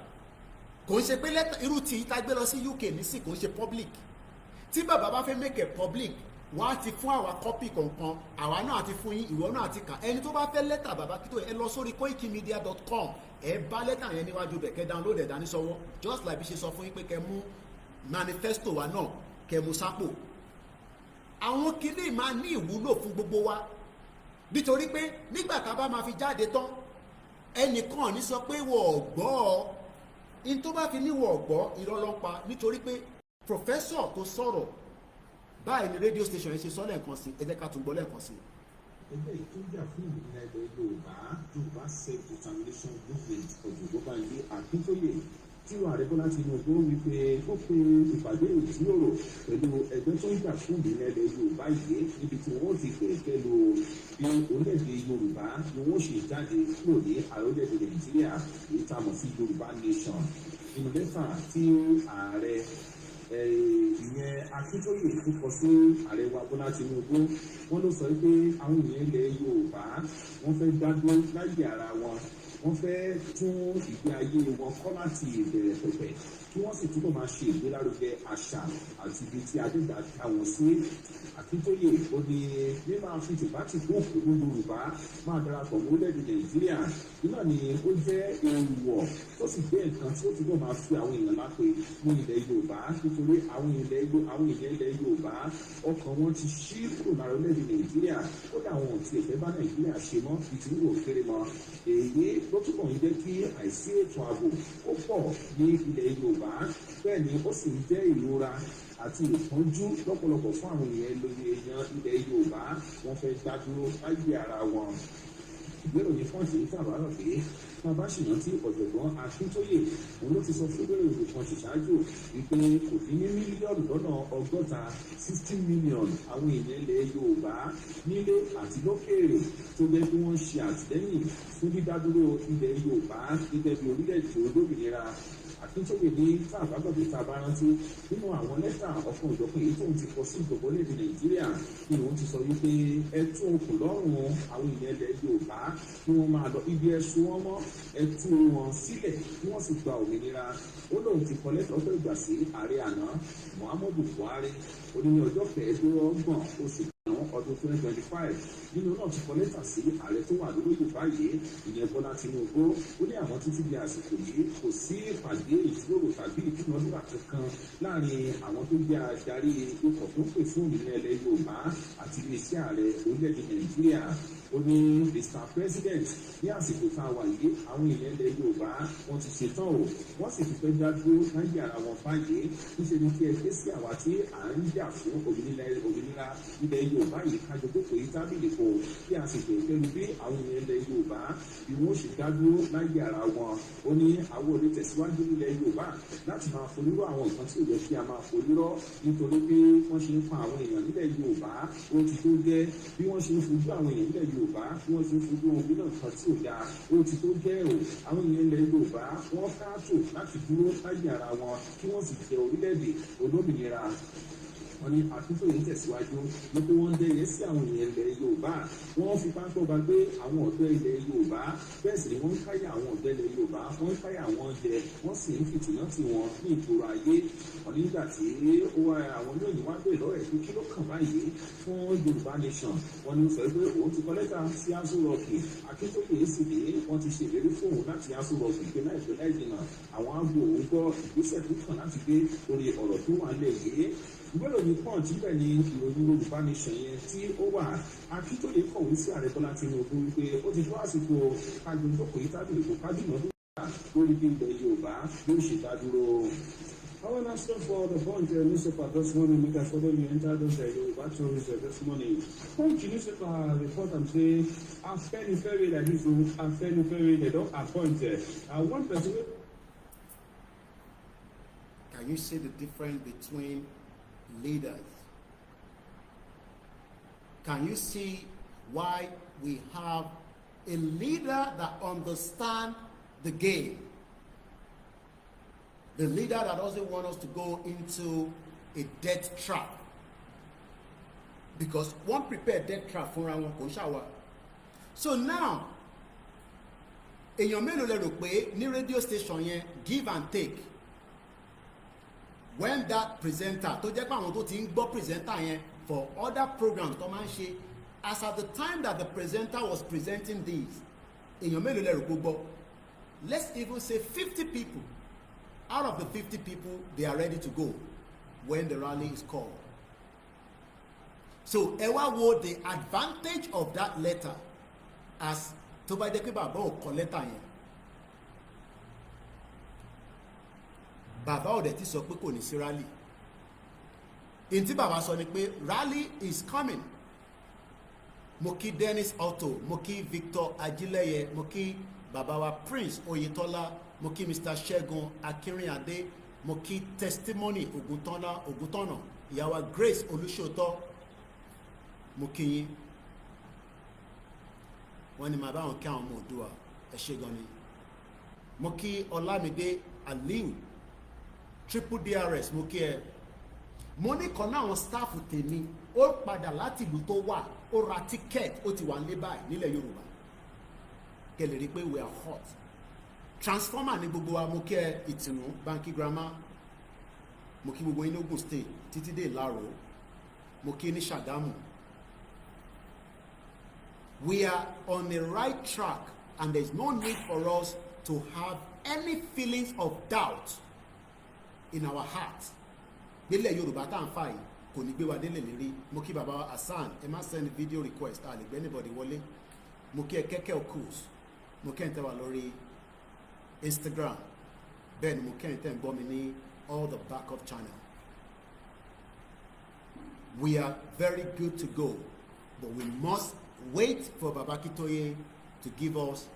Kò ń ṣe pé lẹ́tà irú tí ìta gbé lọ sí UK nísì, kò ń ṣe public. Tí bàbá bá fẹ́ make it public, Wọ́n á ti fún àwa copy kọ̀ọ̀kan, àwa náà ti fún yín, ìwọ náà ti kà. Ẹni tó bá fẹ́ lẹ́tà bàbá Akíntóyè, ẹ lọ sórí koikimedia.com, ẹ bá lẹ́tà yẹn níwájú bẹ̀, kẹ́ download ẹ̀ dání sọ́wọ́, just like bí ṣe sọ fún yín pé kẹ́ mú manifesto wa náà, kẹ́ mú sápò. Àwọn kinní máa ní ìwúlò fún gbogbo wa, nítorí pé nígbà tá a bá máa fi jáde tán, ẹnìkan ò ní sọ pé wọ́n ò gbọ́ ọ. In tó bá fi ní wọ́n ò gbọ́, irọ́ ló ń pa, nítorí pé professor tó sọ̀rọ̀ báyìí ní radio station yẹn ṣe sọ lẹ́ẹ̀kan sí. Ẹ jẹ́ ká tún gbọ́ lẹ́ẹ̀kan sí. Ẹgbẹ́ yìí tó ń jà fún òmìnira ilẹ̀ Yorùbá, Yorùbá Self Determination Movement, Ọ̀jọ̀gbọ́n Bánjí Akíntóyè, tí ààrẹ Bọ́lá Tinubu wípé ó pe ìpàdé ìjíròrò pẹ̀lú ẹgbẹ́ tó ń jà fún òmìnira ilẹ̀ Yorùbá yìí, níbi tí wọ́n ti pẹ̀kẹ́ lu bí orílẹ̀-èdè Yorùbá ni wọ́n ṣe jáde kúrò ní orílẹ̀-èdè Nàìjíríà, èyí tá a mọ̀ sí Yorùbá Nation. Nínú lẹ́tà tí ààrẹ, ìyẹn Akíntóyè, tó kọ sí ààrẹ wa Bọ́lá Tinubu, wọ́n ló sọ pé àwọn èèyàn ilẹ̀ Yorùbá, wọ́n fẹ́ dá dúró láyé ara wọn, wọ́n fẹ́ tún ìgbé ayé wọn kọ́ láti ìbẹ̀rẹ̀ pẹ̀pẹ̀, kí wọ́n sì túbọ̀ máa ṣe ìgbélárugẹ àṣà àti ibi tí adégbà dá wọn sí. Akíntóyè ó ní mímáa fi tìpátìkú òkú Yorùbá máa darapọ̀ mọ́ orílẹ̀-èdè Nàìjíríà nígbà ni ó jẹ́ èèwọ̀, tó sì jẹ́ nǹkan tí ó túbọ̀ máa fi àwọn èèyàn lápè ní ilẹ̀ Yorùbá, nítorí àwọn èèyàn ilẹ̀ Yorùbá, ọkàn wọn ti ṣí kúrò lára orílẹ̀-èdè Nàìjíríà. Kódà àwọn ò tiẹ̀ fẹ́ bá Nàìjíríà ṣe mọ́ ìtìlú òkèrè mọ́. Èyí ló túbọ̀ ń jẹ́ kí àìsí ètò ààbò ó pọ̀ ní ilẹ̀ Yorùbá. Bẹ́ẹ̀ ni ó sì ń jẹ́ ìrora àti ìpọ́njú lọ́pọ̀lọpọ̀ fún àwọn èèyàn ilẹ̀ Yorùbá. Wọ́n fẹ́ dá dúró láyé ara wọn. Ìwé ìròyìn Punch yìí tàbárọ̀ pé tá a bá sì rántí, ọ̀jọ̀gbọ́n Akíntóyè òun ló ti sọ fún ìwé ìròyìn kan ṣìṣáájú wípé kò dín ní mílíọ̀nù lọ́nà 60, 60 million, àwọn èèyàn ilẹ̀ Yorùbá nílé àti lókèèrè tó jẹ́ pé wọ́n ṣe àtìlẹ́yìn fún dídádúró ilẹ̀ Yorùbá gẹ́gẹ́ bí orílẹ̀-èdè olómìnira. Akíntóyè ní tá a bá gbàgbé, tá a bá rántí, nínú àwọn lẹ́tà ọ̀kan òjọ̀kan èyí tóun ti kọ sí ìjọba orílẹ̀-èdè Nàìjíríà ni òun ti sọ wípé ẹ tú okùn lọ́rùn àwọn èèyàn ilẹ̀ Yorùbá, kí wọ́n máa lọ ibi ẹ̀sùn wọn mọ́, ẹ tú wọn sílẹ̀ kí wọ́n sì gba òmìnira. Ó lóun ti kọ lẹ́tà ọ̀pọ̀ ìgbà sí ààrẹ àná Muhammadu Buhari. Ó ní ní ọjọ́ 25 oṣù karùn-ún ọdún 2025 nínú náà ti kọ lẹ́tà sí ààrẹ tó wà lórí báyìí, ìyẹn Bọ́lá Tinubu. Ó ní àwọn títí di àsìkò yìí, kò sí ìpàdé ìjíròrò tàbí ìdúnadúrà kankan láàrin àwọn tó jẹ́ adarí ikọ̀ tó ń pè fún òmìnira ilẹ̀ Yorùbá àti iléeṣẹ́ ààrẹ orílẹ̀-èdè Nàìjíríà. Ó ní, "Mr President, ní àsìkò tá a wà yìí, àwọn èèyàn ilẹ̀ Yorùbá, wọ́n ti ṣetán o, wọ́n sì ti fẹ́ dá dúró láyé ara wọn báyìí. Níṣẹ́ ni kí ẹ ké sí àwa tí à ń jà fún òmìnira ilẹ̀ Yorùbá yìí, kájọ jókòó yìí tábìlì kò, kí a sì pè pẹ̀lú bí àwọn èèyàn ilẹ̀ Yorùbá bí wọ́n ṣe dá dúró láyé ara wọn." Ó ní àwọn ò lè tẹ̀síwájú nílẹ̀ Yorùbá láti máa forírọ́ àwọn nǹkan tí ò yẹ kí a máa forírọ́, nítorí pé wọ́n ṣe ń pa àwọn èèyàn nílẹ̀ Yorùbá, ó ti tó gẹ́. Bí wọ́n ṣe ń fojú àwọn èèyàn nílẹ̀ Yorùbá, bí wọ́n ṣe ń fojú ohun mìíràn kan tí ò dáa, ó ti tó gẹ́ o. Àwọn èèyàn ilẹ̀ Yorùbá, wọ́n káàtó láti dúró láyé ara wọn, kí wọ́n sì jẹ́ orílẹ̀-èdè olómìnira. Wọ́n ní Akíntóyè tẹ̀síwájú wípé wọ́n ń dẹ́yẹ sí àwọn èèyàn ilẹ̀ Yorùbá, wọ́n fi pápá ọba gbé àwọn ọ̀dọ́ ilẹ̀ Yorùbá, bẹ́ẹ̀ sì ni wọ́n ń káyà àwọn ọ̀dọ́ ilẹ̀ Yorùbá, wọ́n ń káyà wọn jẹ, wọ́n sì ń fìtìná tì wọ́n ní ìgboro ayé. Wọ́n nígbà tí ó wá àwọn olóyìn wá bèèrè lọ́wọ́ ẹ̀ pé kí ló kàn báyìí fún Yorùbá Nation, wọ́n ní ó sọ pé òun ti kọ lẹ́tà sí Aso Rock. Akíntóyè sì ní wọ́n ti ṣèlérí fún òun láti Aso Rock pé láìpẹ́ láì jìnnà, àwọn á gbọ́ òun gbọ́ ìgbésẹ̀ tó kàn láti gbé lórí ọ̀rọ̀ tó wà nílẹ̀ yìí. Ìwé ìròyìn Punch, níbẹ̀ ni ìròyìn Yorùbá Nation yẹn tí ó wà. Akíntóyè kọ̀wé sí ààrẹ Bọ́lá Tinubu wípé ó ti tó àsìkò kájọ jókòó yìí tábìlì kò kájùmọ̀ lórí bí ilẹ̀ Yorùbá yóò ṣe dá dúró. Our national for the Punch newspaper this morning, make I follow you enter those Yoruba stories this morning. Punch newspaper report am say Afenifere like this o, Afenifere, they don appoint one person wey. Can you see the difference between leaders? Can you see why we have a leader that understands the game? The leader that doesn't want us to go into a death trap. Because one prepare death trap fúnra wọn, kò ń ṣàwà. So now, èèyàn mélòó lè rò pé ní radio station yẹn, give and take, when that presenter tó jẹ́ pé àwọn tó ti ń gbọ́ presenter yẹn For other programs tó máa ń ṣe, as at the time that the presenter was presenting these, èèyàn mélòó lẹ́rù gbogbo? Let's even say 50 people. Out of the 50 people, they are ready to go when the rally is called. So ẹ wá wo the advantage of that letter, as tó bá jẹ́ pé bàbá ò kọ lẹ́tà yẹn, bàbá ò dẹ̀ ti sọ pé kò ní sí rally. Èyí tí bàbá sọ ni pé rally is coming. Mo kí Dennis Otto, mo kí Victor Ajílẹ̀yẹ, mo kí bàbá wa Prince Oyetola, mo kí Mr. Ṣẹ́gun Akínrìnàdé, mo kí Testimony Ògúntọ́lá Ògúntọ́nà, ìyàwó Grace Olúṣòótọ́, mo kí yín. Wọ́n ní màá bá wọn kí àwọn ọmọ Oòduà. Ẹ ṣé gan ni. Mo kí Ọlámídé Aliu, Triple DRS, mo kí ẹ. Mo ní kan náà àwọn staff tèmi, ó padà láti ìlú tó wà, ó ra ticket, ó ti wà nílé báyìí nílẹ̀ Yorùbá. Kẹlẹ̀ rí i pé we are hot transformer ní gbogbo wa. Mo kí ẹ, Ìtùnú Banki Grammar, mo kí gbogbo yín ní Ogun State títí dé Ìlaró, mo kí ní Ṣàgámù. We are on the right track and there is no need for us to have any feelings of doubt in our heart. Gbélé Yorùbá tá à ń fà yìí kò ní gbé wa délé lérí. Mo kí bàbá wa Hasan. Ẹ má send video request, a lè gbé anybody wọlé. Mo kí ẹ kẹ́kẹ́ Okus, mo kí ẹ tẹ́ wà lórí Instagram, bẹ́ẹ̀ ni mo kí ẹ tẹ́ ń gbọ́ mi ní all the backup channel. We are very good to go, but we must wait for Baba Akintoye to give us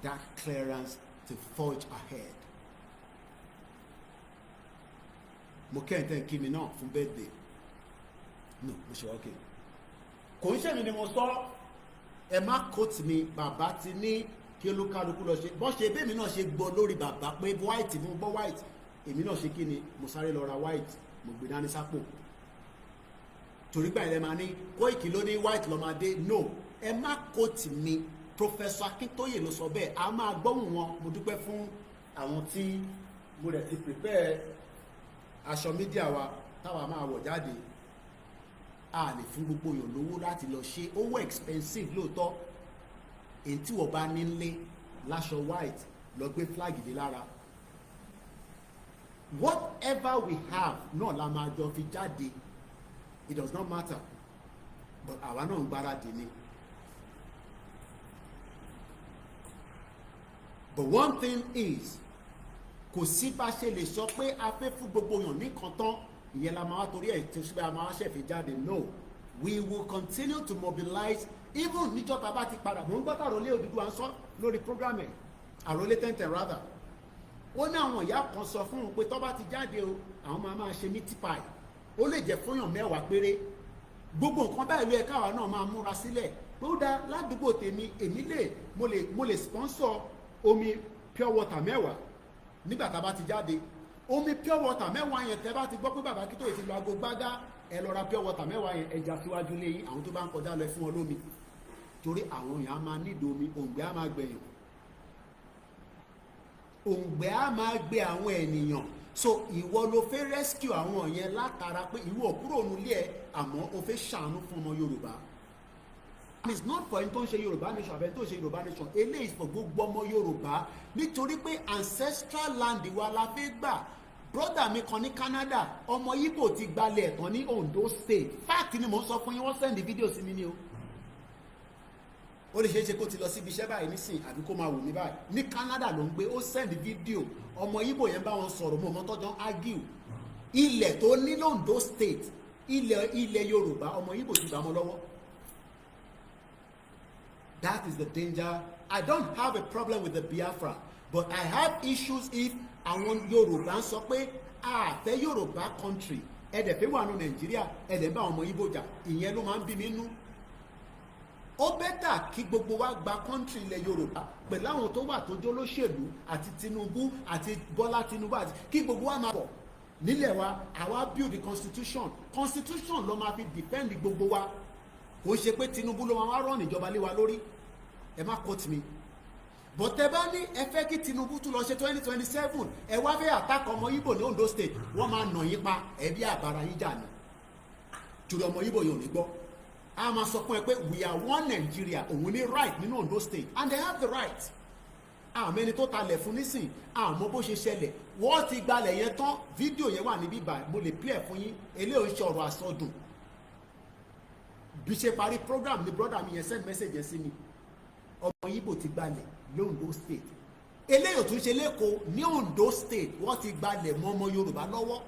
that clearance to forge ahead. Mo kẹ́hìn tẹ́ ń kí mi náà fún birthday. No, mo ṣe wá, okay. Kò ń ṣèmi ni mo sọ, ẹ má quote mi. Bàbá ti ní kí olúkálukú lọ ṣe bọ́n ṣe. Bẹ́ẹ̀ mi náà ṣe gbọ́ lórí bàbá pé white, mo gbọ́ white, èmi náà ṣe kí ni, mo sáré lọ ra white, mo gbé dání sápò, torí gbà ilẹ̀ máa ní Kóìkì ló ní white lọ́ máa dé. No, ẹ má quote mi. Professor Akintoye ló sọ bẹ́ẹ̀, a máa gbóhùn wọn. Mo dúpẹ́ fún àwọn tí mo rẹ̀ ti prepare aṣọ media wa táwa máa wọ̀ jáde. A lè fún gbogbo èèyàn lówó láti lọ ṣe owó expensive lóòótọ́. Èyí tí wọ́n bá nílé láṣọ white, lọ gbé flag dé lára. Whatever we have náà la máa jọ fi jáde. It does not matter, but àwa náà ń gbáradì ni. But one thing is, kò sí bá ṣe lè sọ pé a fẹ́ fún gbogbo èèyàn nìkan tán, ìyẹn la máa wá torí ẹ̀ tí ó máa wá ṣẹ̀fẹ̀ jáde. No, we will continue to mobilize even níjọ́ tá a bá ti padà. Mò ń gbọ́ tàrólé Odùduwà ń sọ lórí program ẹ̀, àrólé tẹ́ntẹ́n rather. Ó ní àwọn ìyá kan sọ fún un pé tó bá ti jáde o, àwọn máa máa ṣe meat pie, ó lè jẹ́ fúnyàn 10 péré. Gbogbo nǹkan báyìí ló yẹ káwa náà máa múra sílẹ̀ pé ó dáa ládùúgbò tèmi. Èmi lè mo lè mo lè sponsor omi pure water 10 nígbà tá a bá ti jáde. Omi pure water 10 yẹn, tẹ́ bá ti gbọ́ pé bàbá Akíntóyè ti lọ aago gbágá, ẹ lọ ra pure water 10 yẹn, ẹja síwájú lé yín. Àwọn tó bá ń kọjá lọ, ẹ fún wọn lómi, torí àwọn èèyàn á máa nídìí omi. Òǹgbẹ á máa gbẹ̀yàn, òǹgbẹ á máa gbé àwọn ènìyàn. So ìwọ ló fẹ́ rescue àwọn yẹn látara pé ìwọ kúrò nílé ẹ, àmọ́ o fẹ́ ṣàánú fún ọmọ Yorùbá. And it's not for ẹni tó ń ṣe Yorùbá nation àbẹ̀ni tó ń ṣe Yorùbá nation. Eléyìí is for gbogbo ọmọ Yorùbá, nítorí pé ancestral land wa la fẹ́ gbà. Brother mi kan ní Canada, ọmọ Igbo ti gbalẹ̀ ẹ̀tàn ní Ondo State. Fact ni mò ń sọ fún yín, wọ́n send video sí mi ní o. Ó lè ṣeé ṣe kó ti lọ síbi iṣẹ́ báyìí nísìn, àbí kó máa wò mí báyìí. Ní Canada ló ń gbé. Ó send video, ọmọ Igbo yẹn bá wọn sọ̀rọ̀, mọ́ ọmọ tọ́jọ́ argue ilẹ̀ tó ní l'Ondo State, ilẹ̀ Yorùbá, ọmọ Igbo ti gbà mọ́ lọ́wọ́. That is the danger. I don't have a problem with the Biafra, but I have issues if àwọn Yorùbá ń sọ pé a fẹ́ Yorùbá country, ẹ dẹ̀ fẹ́ wà nù Nàìjíríà, ẹ dẹ̀ ń bá àwọn ọmọ Igbo jà. Ìyẹn ló máa ń bí mi nú. Ó better kí gbogbo wa gba country ilẹ̀ Yorùbá pẹ̀lú àwọn tó wà tó jólóṣèlú àti Tinubu àti Bọ́lá Tinubu, àti kí gbogbo wa máa bọ̀ nílẹ̀ wa, àwa build the constitution. Constitution ló máa fi defend gbogbo wa. Kò ṣe pé Tinubu ló máa wá rán ìjọba lé wa lórí. Ẹ má quote mi, but ẹ bá ní ẹ fẹ́ kí Tinubu tún lọ ṣe 2027, ẹ wá fẹ́ attack ọmọ Igbo ní Ondo State, wọ́n máa nà yín pa, ẹbí àbára yín jà ní. Torí ọmọ Ìgbò yẹn ò ní gbọ́. A máa sọ fún ẹ pé we are one Nigeria. Òun ní right nínú Ondo State, and they have the right. Àmọ́ ẹni tó talẹ̀ fún nísìn, àmọ́ bó ṣe ṣẹlẹ̀, wọ́n ti gbalẹ̀ yẹn tán. Fídíò yẹn wà níbí báyìí, mo lè play ẹ̀ fún yín. Eléyìí ń ṣe ọ̀rọ̀ àsọdùn. Bí ṣe parí program ni brother mi yẹn send message yẹn sí mi. Ọmọ Ìgbò ti gbalẹ̀ l'Ondo State. Eléyìí ò tún ṣe l'Ékòó, ní Ondo State wọ́n ti gbalẹ̀ mọ́ ọmọ Yorùbá lọ́wọ́,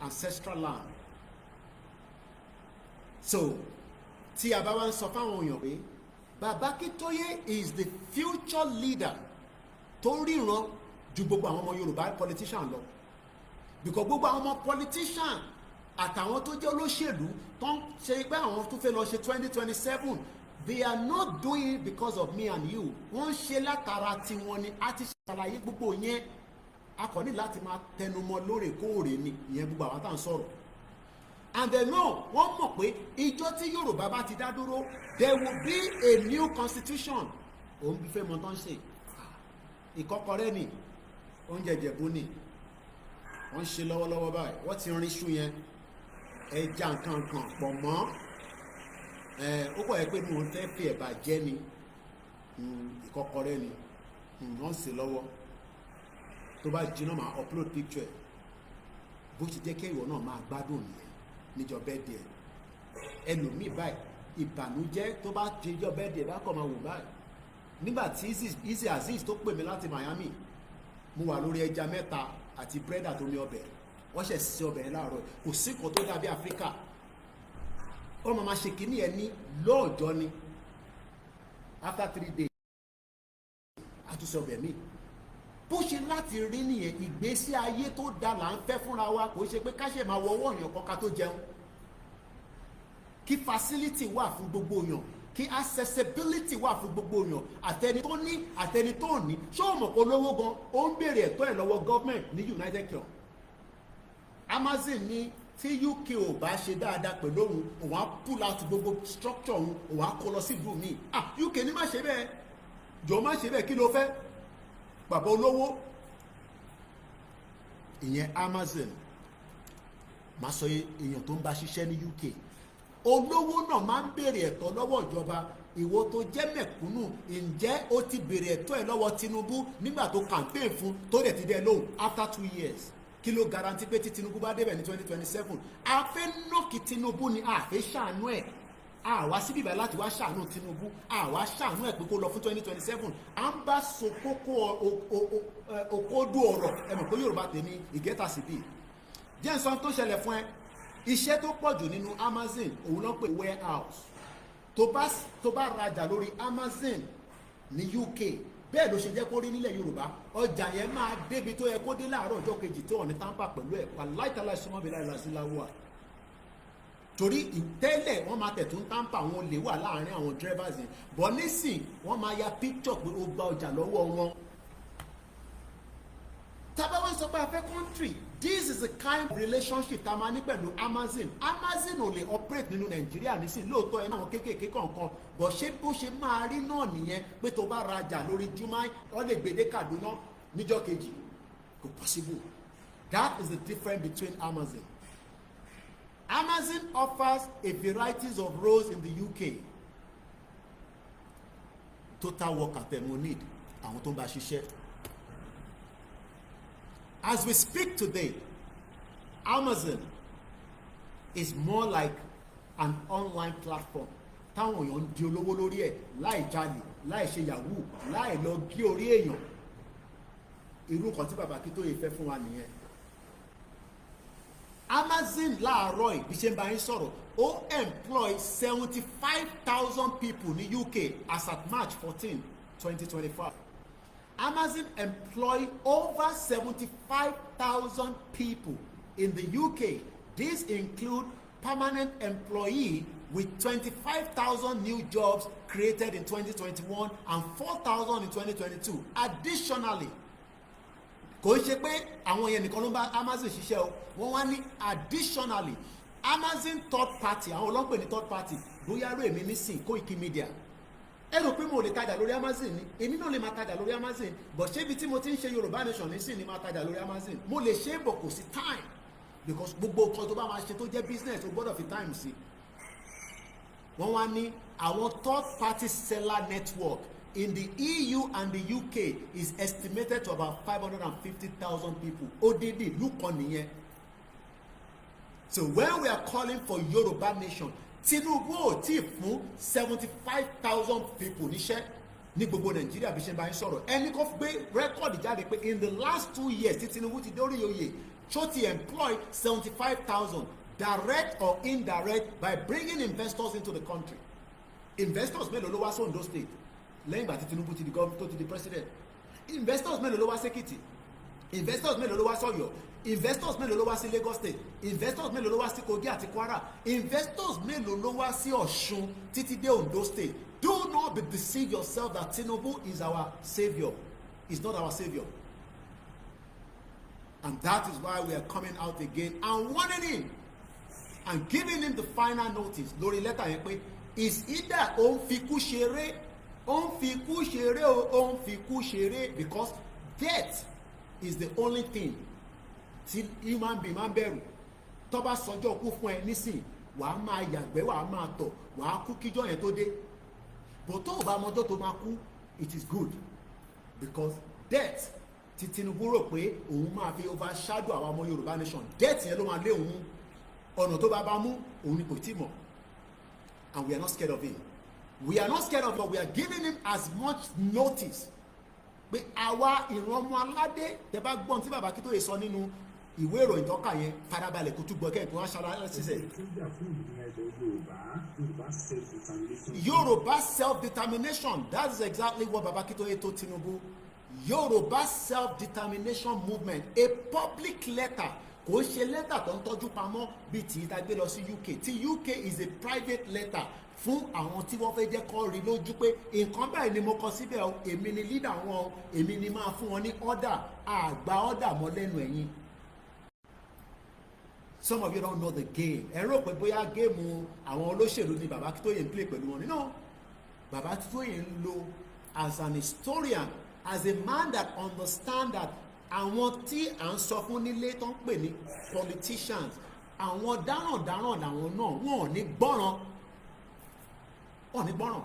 ancestral land. So tí a bá wá ń sọ fáwọn èèyàn pé Bàbá Akíntóyè is the future leader tó ríran ju gbogbo àwọn ọmọ Yorùbá politician lọ, because gbogbo àwọn ọmọ politician àtàwọn tó jẹ́ olóṣèlú tó ń ṣe pé àwọn tó fẹ́ lọ ṣe 2027, they are not doing it because of me and you. Wọ́n ń ṣe látara tiwọn ni. A ti ṣàlàyé gbogbo yẹn, a kò ní láti máa tẹnumọ́ lóòrèkóòrè ni ìyẹn. Gbogbo àwọn tá à ń sọ̀rọ̀ and they know, wọ́n mọ̀ pé ìjọ tí Yorùbá bá ti dá dúró, there will be a new constitution. Òun bí fẹ́ mọ tán ṣe ìkọ́kọrẹ́ ni, oúnjẹ Ìjẹ̀bú ni wọ́n ń ṣe lọ́wọ́lọ́wọ́ báyìí. Wọ́n ti rin iṣu yẹn, ẹja, nǹkan kan pọ̀ mọ́ ẹ. Ó kọ̀ yẹ pé mo fẹ́ fi ẹ̀bà jẹ́ ni. Ìkọ́kọrẹ́ ni wọ́n ń ṣe lọ́wọ́. Tó bá jiná, máa upload picture ẹ̀. Bó ṣe jẹ́ kí ìwọ náà máa gbádùn nìyẹn níjọ́ birthday ẹ̀. Ẹlòmíì báyìí, ìbànújẹ́ tó bá jẹjọ́ birthday bá kọ̀ máa wò báyìí. Nígbà tí Easy Azeez tó pè mí láti Miami, mo wà lórí ẹja mẹ́ta àti búrẹ́dà tó ní ọbẹ̀. Wọ́n ṣẹ̀ sí ọbẹ̀ yẹn láàárọ̀. Kò sí nǹkan tó dàbí Áfíríkà. Wọ́n máa ma ṣe kínní ẹ ní lóòjọ́ ni. After 3 days, àtúnṣe ọbẹ̀ míì. Bó ṣe láti rí nìyẹn. Ìgbésí ayé tó da là ń fẹ́ fúnra wa. Kò ṣe pé ká ṣe máa wọ ọwọ́ èèyàn kan ká tó jẹun. Kí facility wà fún gbogbo èèyàn, kí accessibility wà fún gbogbo èèyàn, àtẹni tó ní, àtẹni tó ní. Ṣé o mọ̀ pé olówó gan ó ń béèrè ẹ̀tọ́ ẹ̀ lọ́wọ́ government ní United Kingdom? Amazon ní tí UK ò bá ṣe dáadáa pẹ̀lú òun, òun á pull out gbogbo structure òun, òun á kó lọ sílùú míì. Ah, UK ní má ṣe bẹ́ẹ̀, jọ má ṣe bẹ́ẹ̀. Kí ló fẹ́, bàbá olówó? Ìyẹn Amazon. Máa sọ èèyàn tó ń bá ṣiṣẹ́ ní UK, olówó náà máa ń béèrè ẹ̀tọ́ lọ́wọ́ ìjọba. Ìwọ tó jẹ́ mẹ̀kúnnù, ǹjẹ́ o ti béèrè ẹ̀tọ́ ẹ̀ lọ́wọ́ Tinubu nígbà tó campaign fún, tó dẹ̀ ti dẹ́ lóhùn after 2 years? Kí ló guarantee pé tí Tinubu bá débẹ̀ ní 2027, a fẹ́ knock Tinubu ni, a fẹ́ ṣàánú ẹ̀? Àwa síbí báyìí láti wá ṣàánú Tinubu, àwa ṣàánú ẹ̀ pé kó lọ fún 2027. À ń bá so kókó òkódú ọ̀rọ̀. Ẹ mọ̀ pé Yorùbá tèmi ìgẹ́ta síbí jẹ́ nsọ́n tó ṣẹlẹ̀ fún ẹ. Iṣẹ́ tó pọ̀ jù nínú Amazon, òun ló ń pè warehouse. Tó bá rajà lórí Amazon ní UK, bẹ́ẹ̀ ló ṣe jẹ́ kó rí nílẹ̀ Yorùbá, ọjà yẹn máa débi tó yẹ kó dé láàárọ̀ ọjọ́ kejì tó wọ́n ní tamper pẹ̀lú ẹ̀. Wà láìtàláì súnmọ́ bí láì lásì láwùwà, torí tẹ́lẹ̀ wọ́n máa tẹ̀ tó ń tamper, àwọn olè wà láàárín àwọn drivers yẹn bọ̀. Nísìn, wọ́n máa ya picture pé ó gba ọjà lọ́wọ́ wọn. Tá bá wọ́n sọ pé a fẹ́ country, this is the kind of relationship tá a máa ní pẹ̀lú Amazon. Amazon ò lè operate nínú Nàìjíríà nísìn. Lóòótọ́, ẹ náà kéékèèké kọ̀ọ̀kan bọ̀. Ṣé bó ṣe máa rí náà nìyẹn pé tó bá rajà lórí Jumia, wọ́n lè gbé dé Kaduna níjọ́ kejì? Kò possible. That is the difference between Amazon. Amazon offers a varieties of roles in the UK. Total worker tẹ̀ mo need àwọn tó ń bá ṣiṣẹ́. As we speak today, Amazon is more like an online platform táwọn èèyàn ń di olówó lórí ẹ̀ láì jalè, láì ṣe yahoo, láì lọ gé orí èèyàn. Irú kan tí bàbá Akíntóyè fẹ́ fún wa nìyẹn. Amazon láàárọ̀ yìí, bí ṣe ń bá yín sọ̀rọ̀, ó employ 75,000 people ní UK as at March 14, 2025. Amazon employ over 75,000 people in the UK. This include permanent employee, with 25,000 new jobs created in 2021 and 4,000 in 2022. Additionally, kò ń ṣe pé àwọn yẹn nìkan ló ń bá Amazon ṣiṣẹ́ o. Wọ́n wá ní additionally, Amazon third party, àwọn ọlọ́pẹ̀ ní third party, bóyá rò èmi nísìn Koiki Media, ẹ rò pé mo lè tajà lórí Amazon ni? Èmi náà lè máa tajà lórí Amazon, but ṣé ibi tí mo ti ń ṣe Yorùbá Nation nísìn ni máa tajà lórí Amazon? Mo lè ṣe é, bọ̀ kò sí time. Because gbogbo nǹkan tó bá máa ṣe tó jẹ́ business, o gbọ́dọ̀ fi time sí. Wọ́n wá ní àwọn third party seller network in the EU and the UK is estimated to about 550,000 people. Odidi ìlú kan nìyẹn. So when we are calling for Yoruba nation, Tinubu ò tí fún 75,000 people níṣẹ́ ní gbogbo Nàìjíríà bí ṣe bá ń sọ̀rọ̀. Ẹni kò gbé record jáde pé in the last 2 years tí Tinubu ti dórí oyè, ṣó ti employ 75,000, direct or indirect, by bringing investors into the country? Investors mélòó ló wá sí Ondo State lẹ́yìn ìgbà tí Tinubu ti di governor, tó ti di president? Investors mélòó ló wá sí Èkìtì? Investors mélòó ló wá sọ́yọ́? Investors mélòó ló wá sí Lagos State? Investors mélòó ló wá sí Kogi àti Kwara? Investors mélòó ló wá sí Ọ̀ṣun títí dé Ondo State? Do not be deceive yourself that Tinubu is our saviour. He's not our saviour, and that is why we are coming out again and warning him and giving him the final notice lórí lẹ́tà yẹn pé is either ó ń fi kú ṣeré, ó ń fi kú ṣeré o, ó ń fi kú ṣeré, because death is the only thing tí human being máa ń bẹ̀rù. Tó bá sọjọ́ kú fún ẹ nísìn, wàá máa yàgbẹ́, wàá máa tọ̀, wàá kú kíjọ́ yẹn tó dé. But tó o bá mọjọ́ tó máa kú, it is good, because death tí Tinubu rò pé òun máa fi overshadow àwọn ọmọ Yorùbá nation, death yẹn ló máa lé òun. Ọ̀nà tó bá bá mú òun ni kò tí mọ̀. And we are not scared of him. We are not scared of him. We are giving him as much notice pé àwa ìran ọmọ aládé. Tẹ bá gbọ́n tí bàbá Akíntóyè sọ nínú ìwé ìròyìn tọ́ka yẹn, farabalẹ̀ kó tún gbọ́ kẹ́kọ̀ọ́ wá ṣara ṣiṣẹ́. Ẹgbẹ́ tó ń jà fún òmìnira ilẹ̀ Yorùbá, Yorùbá self-determination. Yoruba self-determination, that is exactly what Baba Akintoye told Tinubu. Yoruba self-determination movement, a public letter. Kò ń ṣe lẹ́tà tó ń tọ́jú pamọ́ bíi tí ìta gbé lọ sí UK. Tí UK is a private letter fún àwọn tí wọ́n fẹ́ jẹ́ kó rí lójú pé nǹkan báyìí ni mo kọ síbẹ̀ o, èmi ni leader wọn o, èmi ni máa fún wọn ní order. Àgbà order mọ́ lẹ́nu ẹ̀yìn. Some of you don't know the game. Ẹ rò pé bóyá game àwọn olóṣèlú ni Bàbá Akíntóyè ń play pẹ̀lú wọn nínú. Bàbá Akíntóyè ń lo as an historian, as a man that understand that àwọn tí à ń sọ fún nílé tó ń pè ní politicians, àwọn dáràndáràn làwọn náà. Wọn ò ní gbọ́ràn, wọn ò ní gbọ́ràn.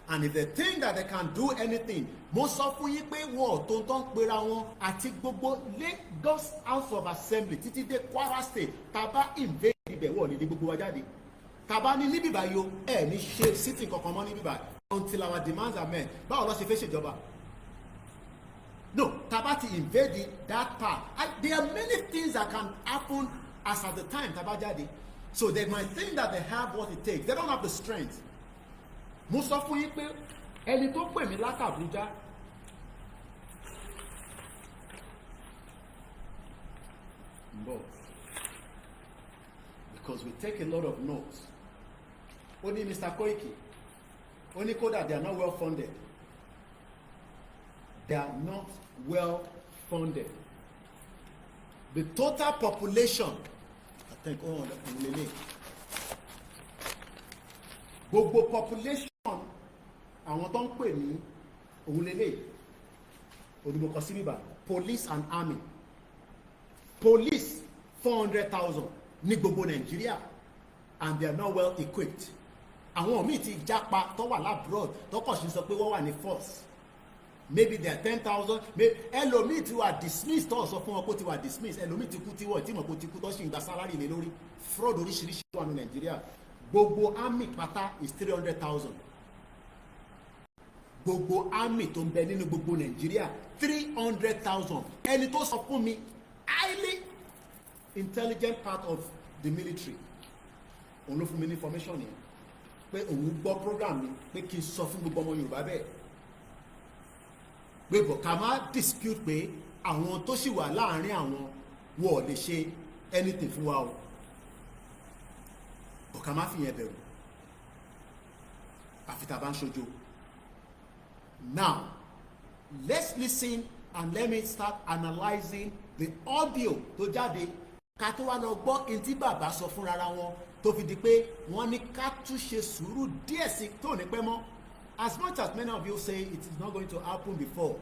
And if they think that they can do anything, mo sọ fún yín pé wọn ò tó tó ń pera wọn àti gbogbo Lagos House of Assembly títí dé Kwara State. Tá a bá invade ibẹ̀, wọ́n ní di gbogbo wa jáde. Tá a bá ní níbí báyìí o, ẹ ní ṣe sitting kankan mọ́ níbí báyìí until our demands are met, báwo ló ṣe fẹ́ ṣèjọba? No, tá a bá ti invade that part, there are many things that can happen as at the time tá a bá jáde. So they might think that they have what it takes. They don't have the strength. Mo sọ fún yín pé ẹni tó pè mí láti Àbújá bọ̀, because we take a lot of notes, ó ní Mr. Koiki, ó ní kódà they are not well funded. They are not well funded. The total population, I think, oh, òun gbogbo population àwọn tó ń pè ní òun lélẹ̀ òdìbò kan sí bíbá. Police and army, police 400,000 ní gbogbo Nàìjíríà, and they are not well equipped. Àwọn míì ti jápa tó wà l'abroad, tó kàn sí sọ pé wọ́n wà ní force. Maybe they are 10,000. Ẹlòmíì ti wà dismissed, tó sọ fún wọn kó ti wà dismissed. Ẹlòmíì ti kú tí wọ́n tí mọ̀ kó ti kú, tó sì ń gba salary lé lórí. Fraud oríṣiríṣi wà ní Nàìjíríà. Gbogbo army pátá is 300,000. Gbogbo army tó ń bẹ nínú gbogbo Nàìjíríà, 300,000. Ẹni tó sọ fún mi, highly intelligent part of the military, òun ló fún mi ní information yẹn pé òun gbọ́ program mi, pé kí n sọ fún gbogbo ọmọ Yorùbá bẹ́ẹ̀ pé bọ̀ ká má dispute pé àwọn tó sì wà láàárín àwọn wọ́n ò lè ṣe anything fún wa o, bọ̀ ká má fi yẹn bẹ̀rù àfi tá a bá ń ṣojo. Now let's listen and let me start analysing the audio tó jáde, ká tó wá lọ gbọ́ ẹni tí bàbá sọ fúnra wọn tó fi di pé wọ́n ní ká tún ṣe sùúrù díẹ̀ sí tó ní pẹ́ mọ́. As much as many of you say it is not going to happen before,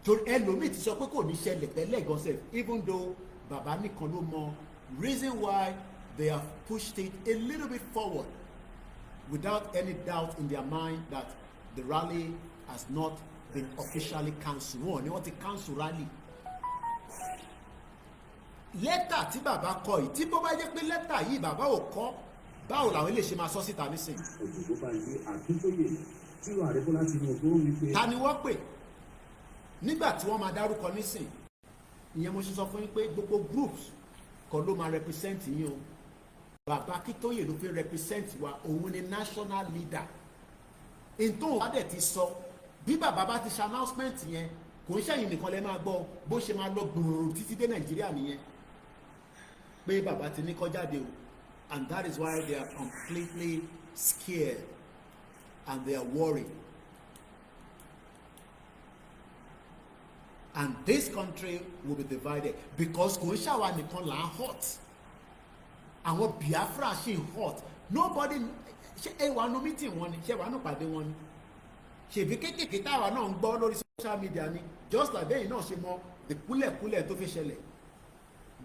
torí ẹlòmíì ti sọ pé kò ní ṣẹlẹ̀ tẹ́lẹ̀ gan sef, even though Bàbá nìkan ló mọ reason why they have pushed it a little bit forward without any doubt in their mind that the rally has not been officially cancelled. Wọn ni wọ́n ti cancel rally. Lẹ́tà tí bàbá kọ yìí, tí bó bá jẹ́ pé lẹ́tà yìí bàbá ò kọ, báwo làwọn ilé ṣe máa sọ síta nísìnyí? Ògúnbànjí Akíntóyè tí ààrẹ Bọ́lá Tinubu wípé Ta ni wọ́n pè nígbà tí wọ́n máa dárúkọ nísìn? Ìyẹn mo ṣe sọ fún yín pé gbogbo groups kan ló máa represent yín o. Bàbá Akíntóyè ló fi represent wa, òun ni national leader. Ntòun bá dẹ̀ ti sọ, bí bàbá bá ti ṣe announcement yẹn, kò ń ṣẹ̀yìn nìkan lẹ́ máa gbọ́. Bó ṣe máa lọ gbòòrò títí dé Nàìjíríà nìyẹn pé bàbá ti ní kó jáde o. And that is why they are completely scared and they are worried, and this country will be divided because kò ń ṣàwa nìkan là ń hot. Àwọn Biafra ṣì ń hot. Nobody ṣe ẹ wà nù meeting wọn ni, ṣe wà nù pàdé wọn ni, ṣèbí kéékèèké táwa náà ń gbọ́ lórí social media ni, just like bẹ́ẹ̀ náà ṣe mọ the kúlẹ̀kúlẹ̀ tó fi ṣẹlẹ̀.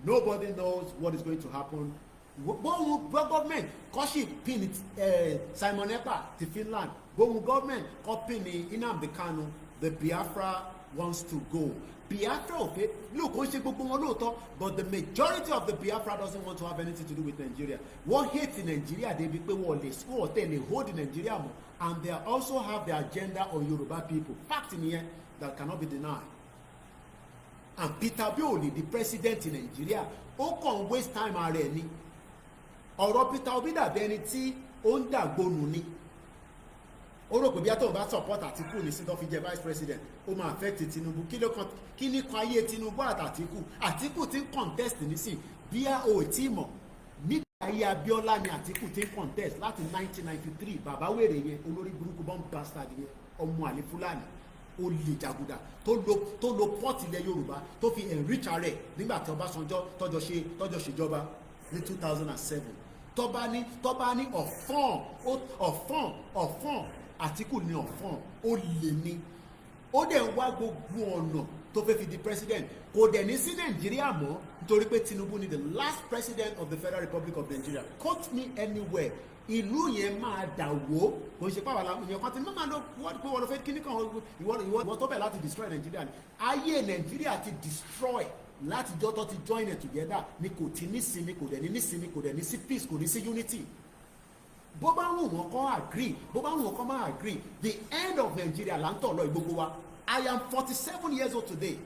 Nobody knows what is going to happen. Bóun government kọ́ sì pin Simon Ekpa ti Finland, bóun government kọ́ pin ní Nnamdi Kanu, the Biafra wants to go. Biafra ò fẹ́. Look, ó ń ṣe gbogbo wọn lóòótọ́, but the majority of the Biafra doesn't want to have anything to do with Nigeria. Wọ́n hate Nigeria débi pé wọ́n lè wọ́n tẹ̀lé hold Nigeria mọ́, and they also have their agenda on Yoruba people. Fact nìyẹn that cannot be denied. And Peter Obi ò lè di president in Nigeria. Ó kàn waste time ara ẹ̀ ni. Ọ̀rọ̀ Peter Obi dàbí ẹni tí ó ń dàgbónú ni. Ó rò pé bí atọ́wọ́n bá support Àtìkù ní sí tó fi jẹ vice president, ó máa affect Tinubu. Kí ló kan, kí ní kan ayé Tinubu àti Àtìkù? Àtìkù ti ń contest nísìn bí a ò tí mọ̀. Nígbà ayé Abíọ́lá ni Àtìkù ti ń contest láti 1993. Bàbá wèrè yẹn, olórí burúkú, bomb bastard yẹn, ọmọ àlè Fúlàní, olè jàgùdà tó lo port ilẹ̀ Yorùbá tó fi enrich rẹ̀ nígbà tí Ọbásanjọ́ tọ́jọ́ ṣe tọ́jọ́ ṣèjọba ní 2007. Tọ́ba ní ọ̀fọ́n ọ̀fọ́n ọ̀fọ́n, Àtìkù ní ọ̀fọ́n, ó lè ní. Ó dẹ̀ ń wá gbogbo ọ̀nà tó fẹ́ fi di president. Kò dẹ̀ ní sí Nàìjíríà mọ́ nítorí pé Tinubu ni the last president of the Federal Republic of Nigeria. Quote me anywhere, ìlú yẹn máa dà wó. Kò ń ṣe pàwọn àwọn èèyàn kan tí mọ́mọ́ ló wọ́n pé wọ́n lọ fẹ́ kíní kan. Ìwọ tó bẹ̀ láti destroy Nàìjíríà ni. Ayé Nàìjíríà ti destroy látijọ́ tó ti join it together ni. Kò ti ní sinmi, kò dẹ̀ ní ní sinmi, kò dẹ̀ ní sí peace, kò ní sí unity. Bó bá wù wọ́n kó agree, bó bá wù wọ́n kó má agree, the end of Nigeria là ń tọ̀ lọ gbogbo wa. I am 47 years old today.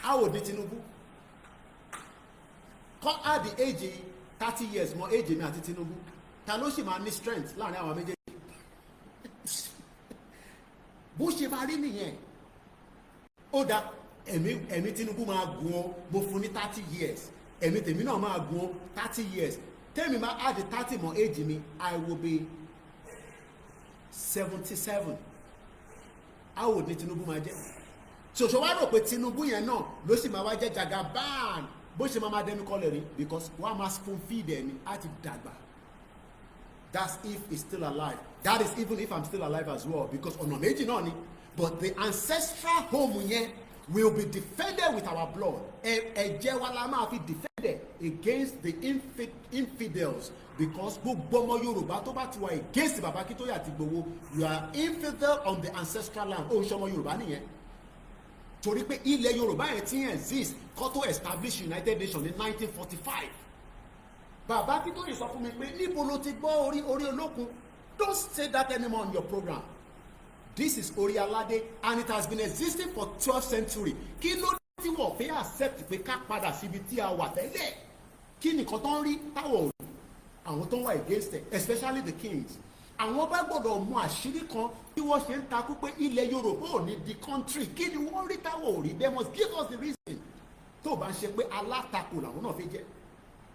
How old ni Tinubu? Kọ́ add the age 30 years mọ́ age mi àti Tinubu, ta ló sì máa ní strength láàrin àwọn méjèèjì? Bó ṣe máa rí nìyẹn. Ó dá ẹ̀mí Tinubu máa gun ó. Mo fún ní 30 years, ẹ̀mí tèmi náà máa gun ó 30 years. Tèmi máa add 30 mọ́ age mi, I will be 77. How old ni Tinubu máa jẹ́? Ṣòṣò wá rò pé Tinubu yẹn náà ló sì máa wá jẹ́ Jagaban? Bó ṣe máa máa dẹnu kọlẹ̀ rí, because wọ́n á máa spoon feed ẹ̀ ni. Á ti dàgbà. That's if he's still alive. That is even if I'm still alive as well, because ọ̀nà méjì náà ni. But the ancestral home yẹn will be defended with our blood. Ẹ̀jẹ̀ wa la máa fi defended against the infidels, because gbogbo ọmọ Yorùbá tó bá ti wà against Baba Akintoye àti Igboho, you are infidel on the ancestral land. Ó ń ṣọmọ Yorùbá nìyẹn, torí pé ilẹ̀ Yorùbá yẹn ti exist kó tó establish United Nations ní 1945. Bàbá Akíntóyè sọ fún mi pé níbo ló ti gbọ́ orí olókun. Don't say that anymore on your program. This is orí aládé and it has been existing for 12th century. Kí ló dé tí wọ́n fẹ́ accept pé ká padà síbi tí a wà tẹ́lẹ̀? Kí nìkan tó ń rí táwọn ò rí? Àwọn tó ń wà against it, especially the kings, àwọn bá gbọ́dọ̀ mú àṣírí kan tí wọ́n ṣe ń takú pé ilẹ̀ Yorùbá ò ní di country. Kí ni wọ́n rí táwọn ò rí? They must give us the reason. Tó bá ń ṣe pé alátakò làwọn náà fi jẹ́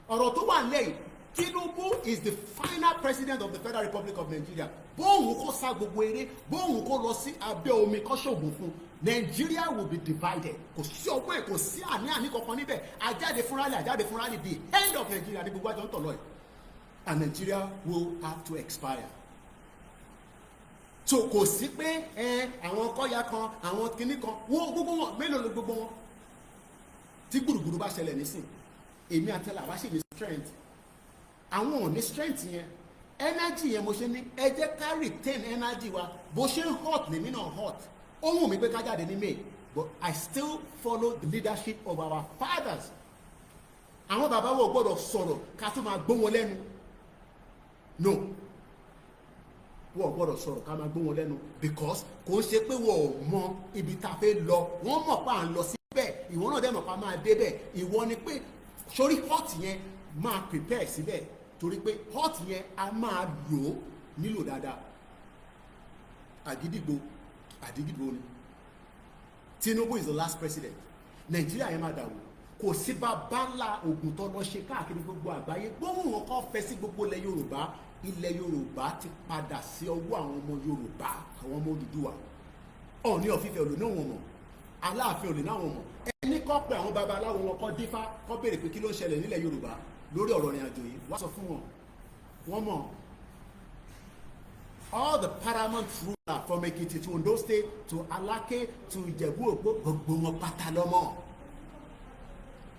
ọ̀rọ̀ tó wà lẹ́yìn. Tinubu is the final president of the Federal Republic of Nigeria. Bóun kó sá gbogbo eré, bóun kó lọ sí abẹ́ omi kó ṣògùn fún, Nigeria will be divided. Kò sí ọgbọ́n ẹ̀, kò sí àní-àní kankan níbẹ̀. Ajáde fúnra lẹ̀, ajáde fúnra lẹ̀, the end of Nigeria ní gbogbo àjọ ń tọ̀ lọ yìí, and Nigeria will have to expire. So kò sí pé ẹ àwọn kọ́ya kan, àwọn kinní kan, wọ́n gbogbo wọn mélòó ló gbogbo wọn. Tí gbùrùgbùrù bá ṣẹlẹ̀ nísìn, èmi àtẹlà wá sì ní strength, àwọn ò ní strength yẹn, energy yẹn. Mo ṣe ní ẹ jẹ́ ká retain energy wa. Bó ṣe ń hot lèmi náà hot. Ó wù mí pé ká jáde ní May, but I still follow the leadership of our fathers. Àwọn bàbá wo gbọ́dọ̀ sọ̀rọ̀ ká tó máa gbó wọn lẹ́nu. No, wọ́n gbọ́dọ̀ sọ̀rọ̀ ká máa gbó wọn lẹ́nu, because kò ń ṣe pé wọ́n ò mọ ibi tá a fẹ́ lọ. Wọ́n mọ̀ pa à ń lọ síbẹ̀. Ìwọ náà dẹ̀ mọ̀ pa máa débẹ̀. Ìwọ ni pé sórí hot yẹn, máa prepare síbẹ̀, torí pé hot yẹn, a máa lò ó nílò dáadáa. Àgídìgbò, àdígìdìgbò ni. Tinubu is the last president. Nàìjíríà yẹn máa dàrú. Kò sí bàbá ńlá oògùn tó lọ ṣe káàkiri gbogbo àgbáyé, gbóhùn wọn kọ́ fẹ́ sí gbogbo ilẹ̀ Yorùbá. Ilẹ̀ Yorùbá ti padà sí ọwọ́ àwọn ọmọ Yorùbá, àwọn ọmọ Odùduwà. Ọọ̀ni of Ifẹ̀ olè náà wọn mọ̀, Aláàfin olè náà wọn mọ̀. Ẹni kọ́ pé àwọn babaláwo wọn kọ́ dífá, kọ́ béèrè pé kí ló ń ṣẹlẹ̀ nílẹ̀ Yorùbá lórí ọ̀rọ̀ ìrìn àjò yìí, wá sọ fún wọn. Wọ́n mọ̀. All the paramount ruler from Ekiti to Ondo State to Alake to Ìjẹ̀bú Ògbó, gbogbo wọn pátá lọ́mọ.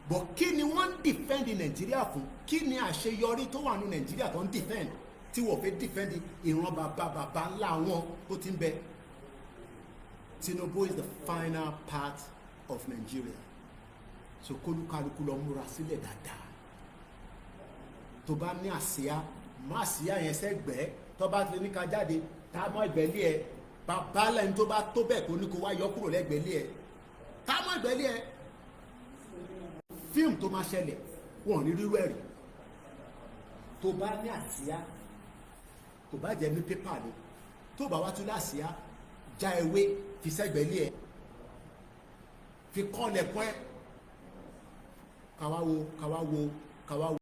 But kí ni wọ́n ń defend Nàìjíríà fún? Kí ni àṣeyọrí tó wà ní Nàìjíríà tó ń defend, tí wọ́n fẹ́ defend ìran bàbá bàbá ńlá wọn tó ti ń bẹ? Tinubu is the final part of Nigeria. So kólúkálukú lọ múra sílẹ̀ dáadáa. Tó bá ní àsíá, má àsíá yẹn sẹ́gbẹ̀ẹ́. Tó bá ti ní ká jáde, tá a mọ́ ìgbẹ́lé ẹ. Bàbá lẹ́ni tó bá tó bẹ́ẹ̀ kó ní kó wá yọ kúrò lẹ́gbẹ̀ẹ́lé ẹ, tá a mọ́ ìgbẹ́lé ẹ. Fíìmù tó máa ṣẹlẹ̀, wọn ò ní rírú ẹ̀rí. Tó bá ní àsíá, kò bá jẹ́ ní pépà ni, tó bá wá tún láṣìá, já ewé fi sẹ́gbẹ̀ẹ́lé ẹ, fi kọ́ lẹ̀kọ́ ẹ. Káwá wo, káwá wo, káwá wo.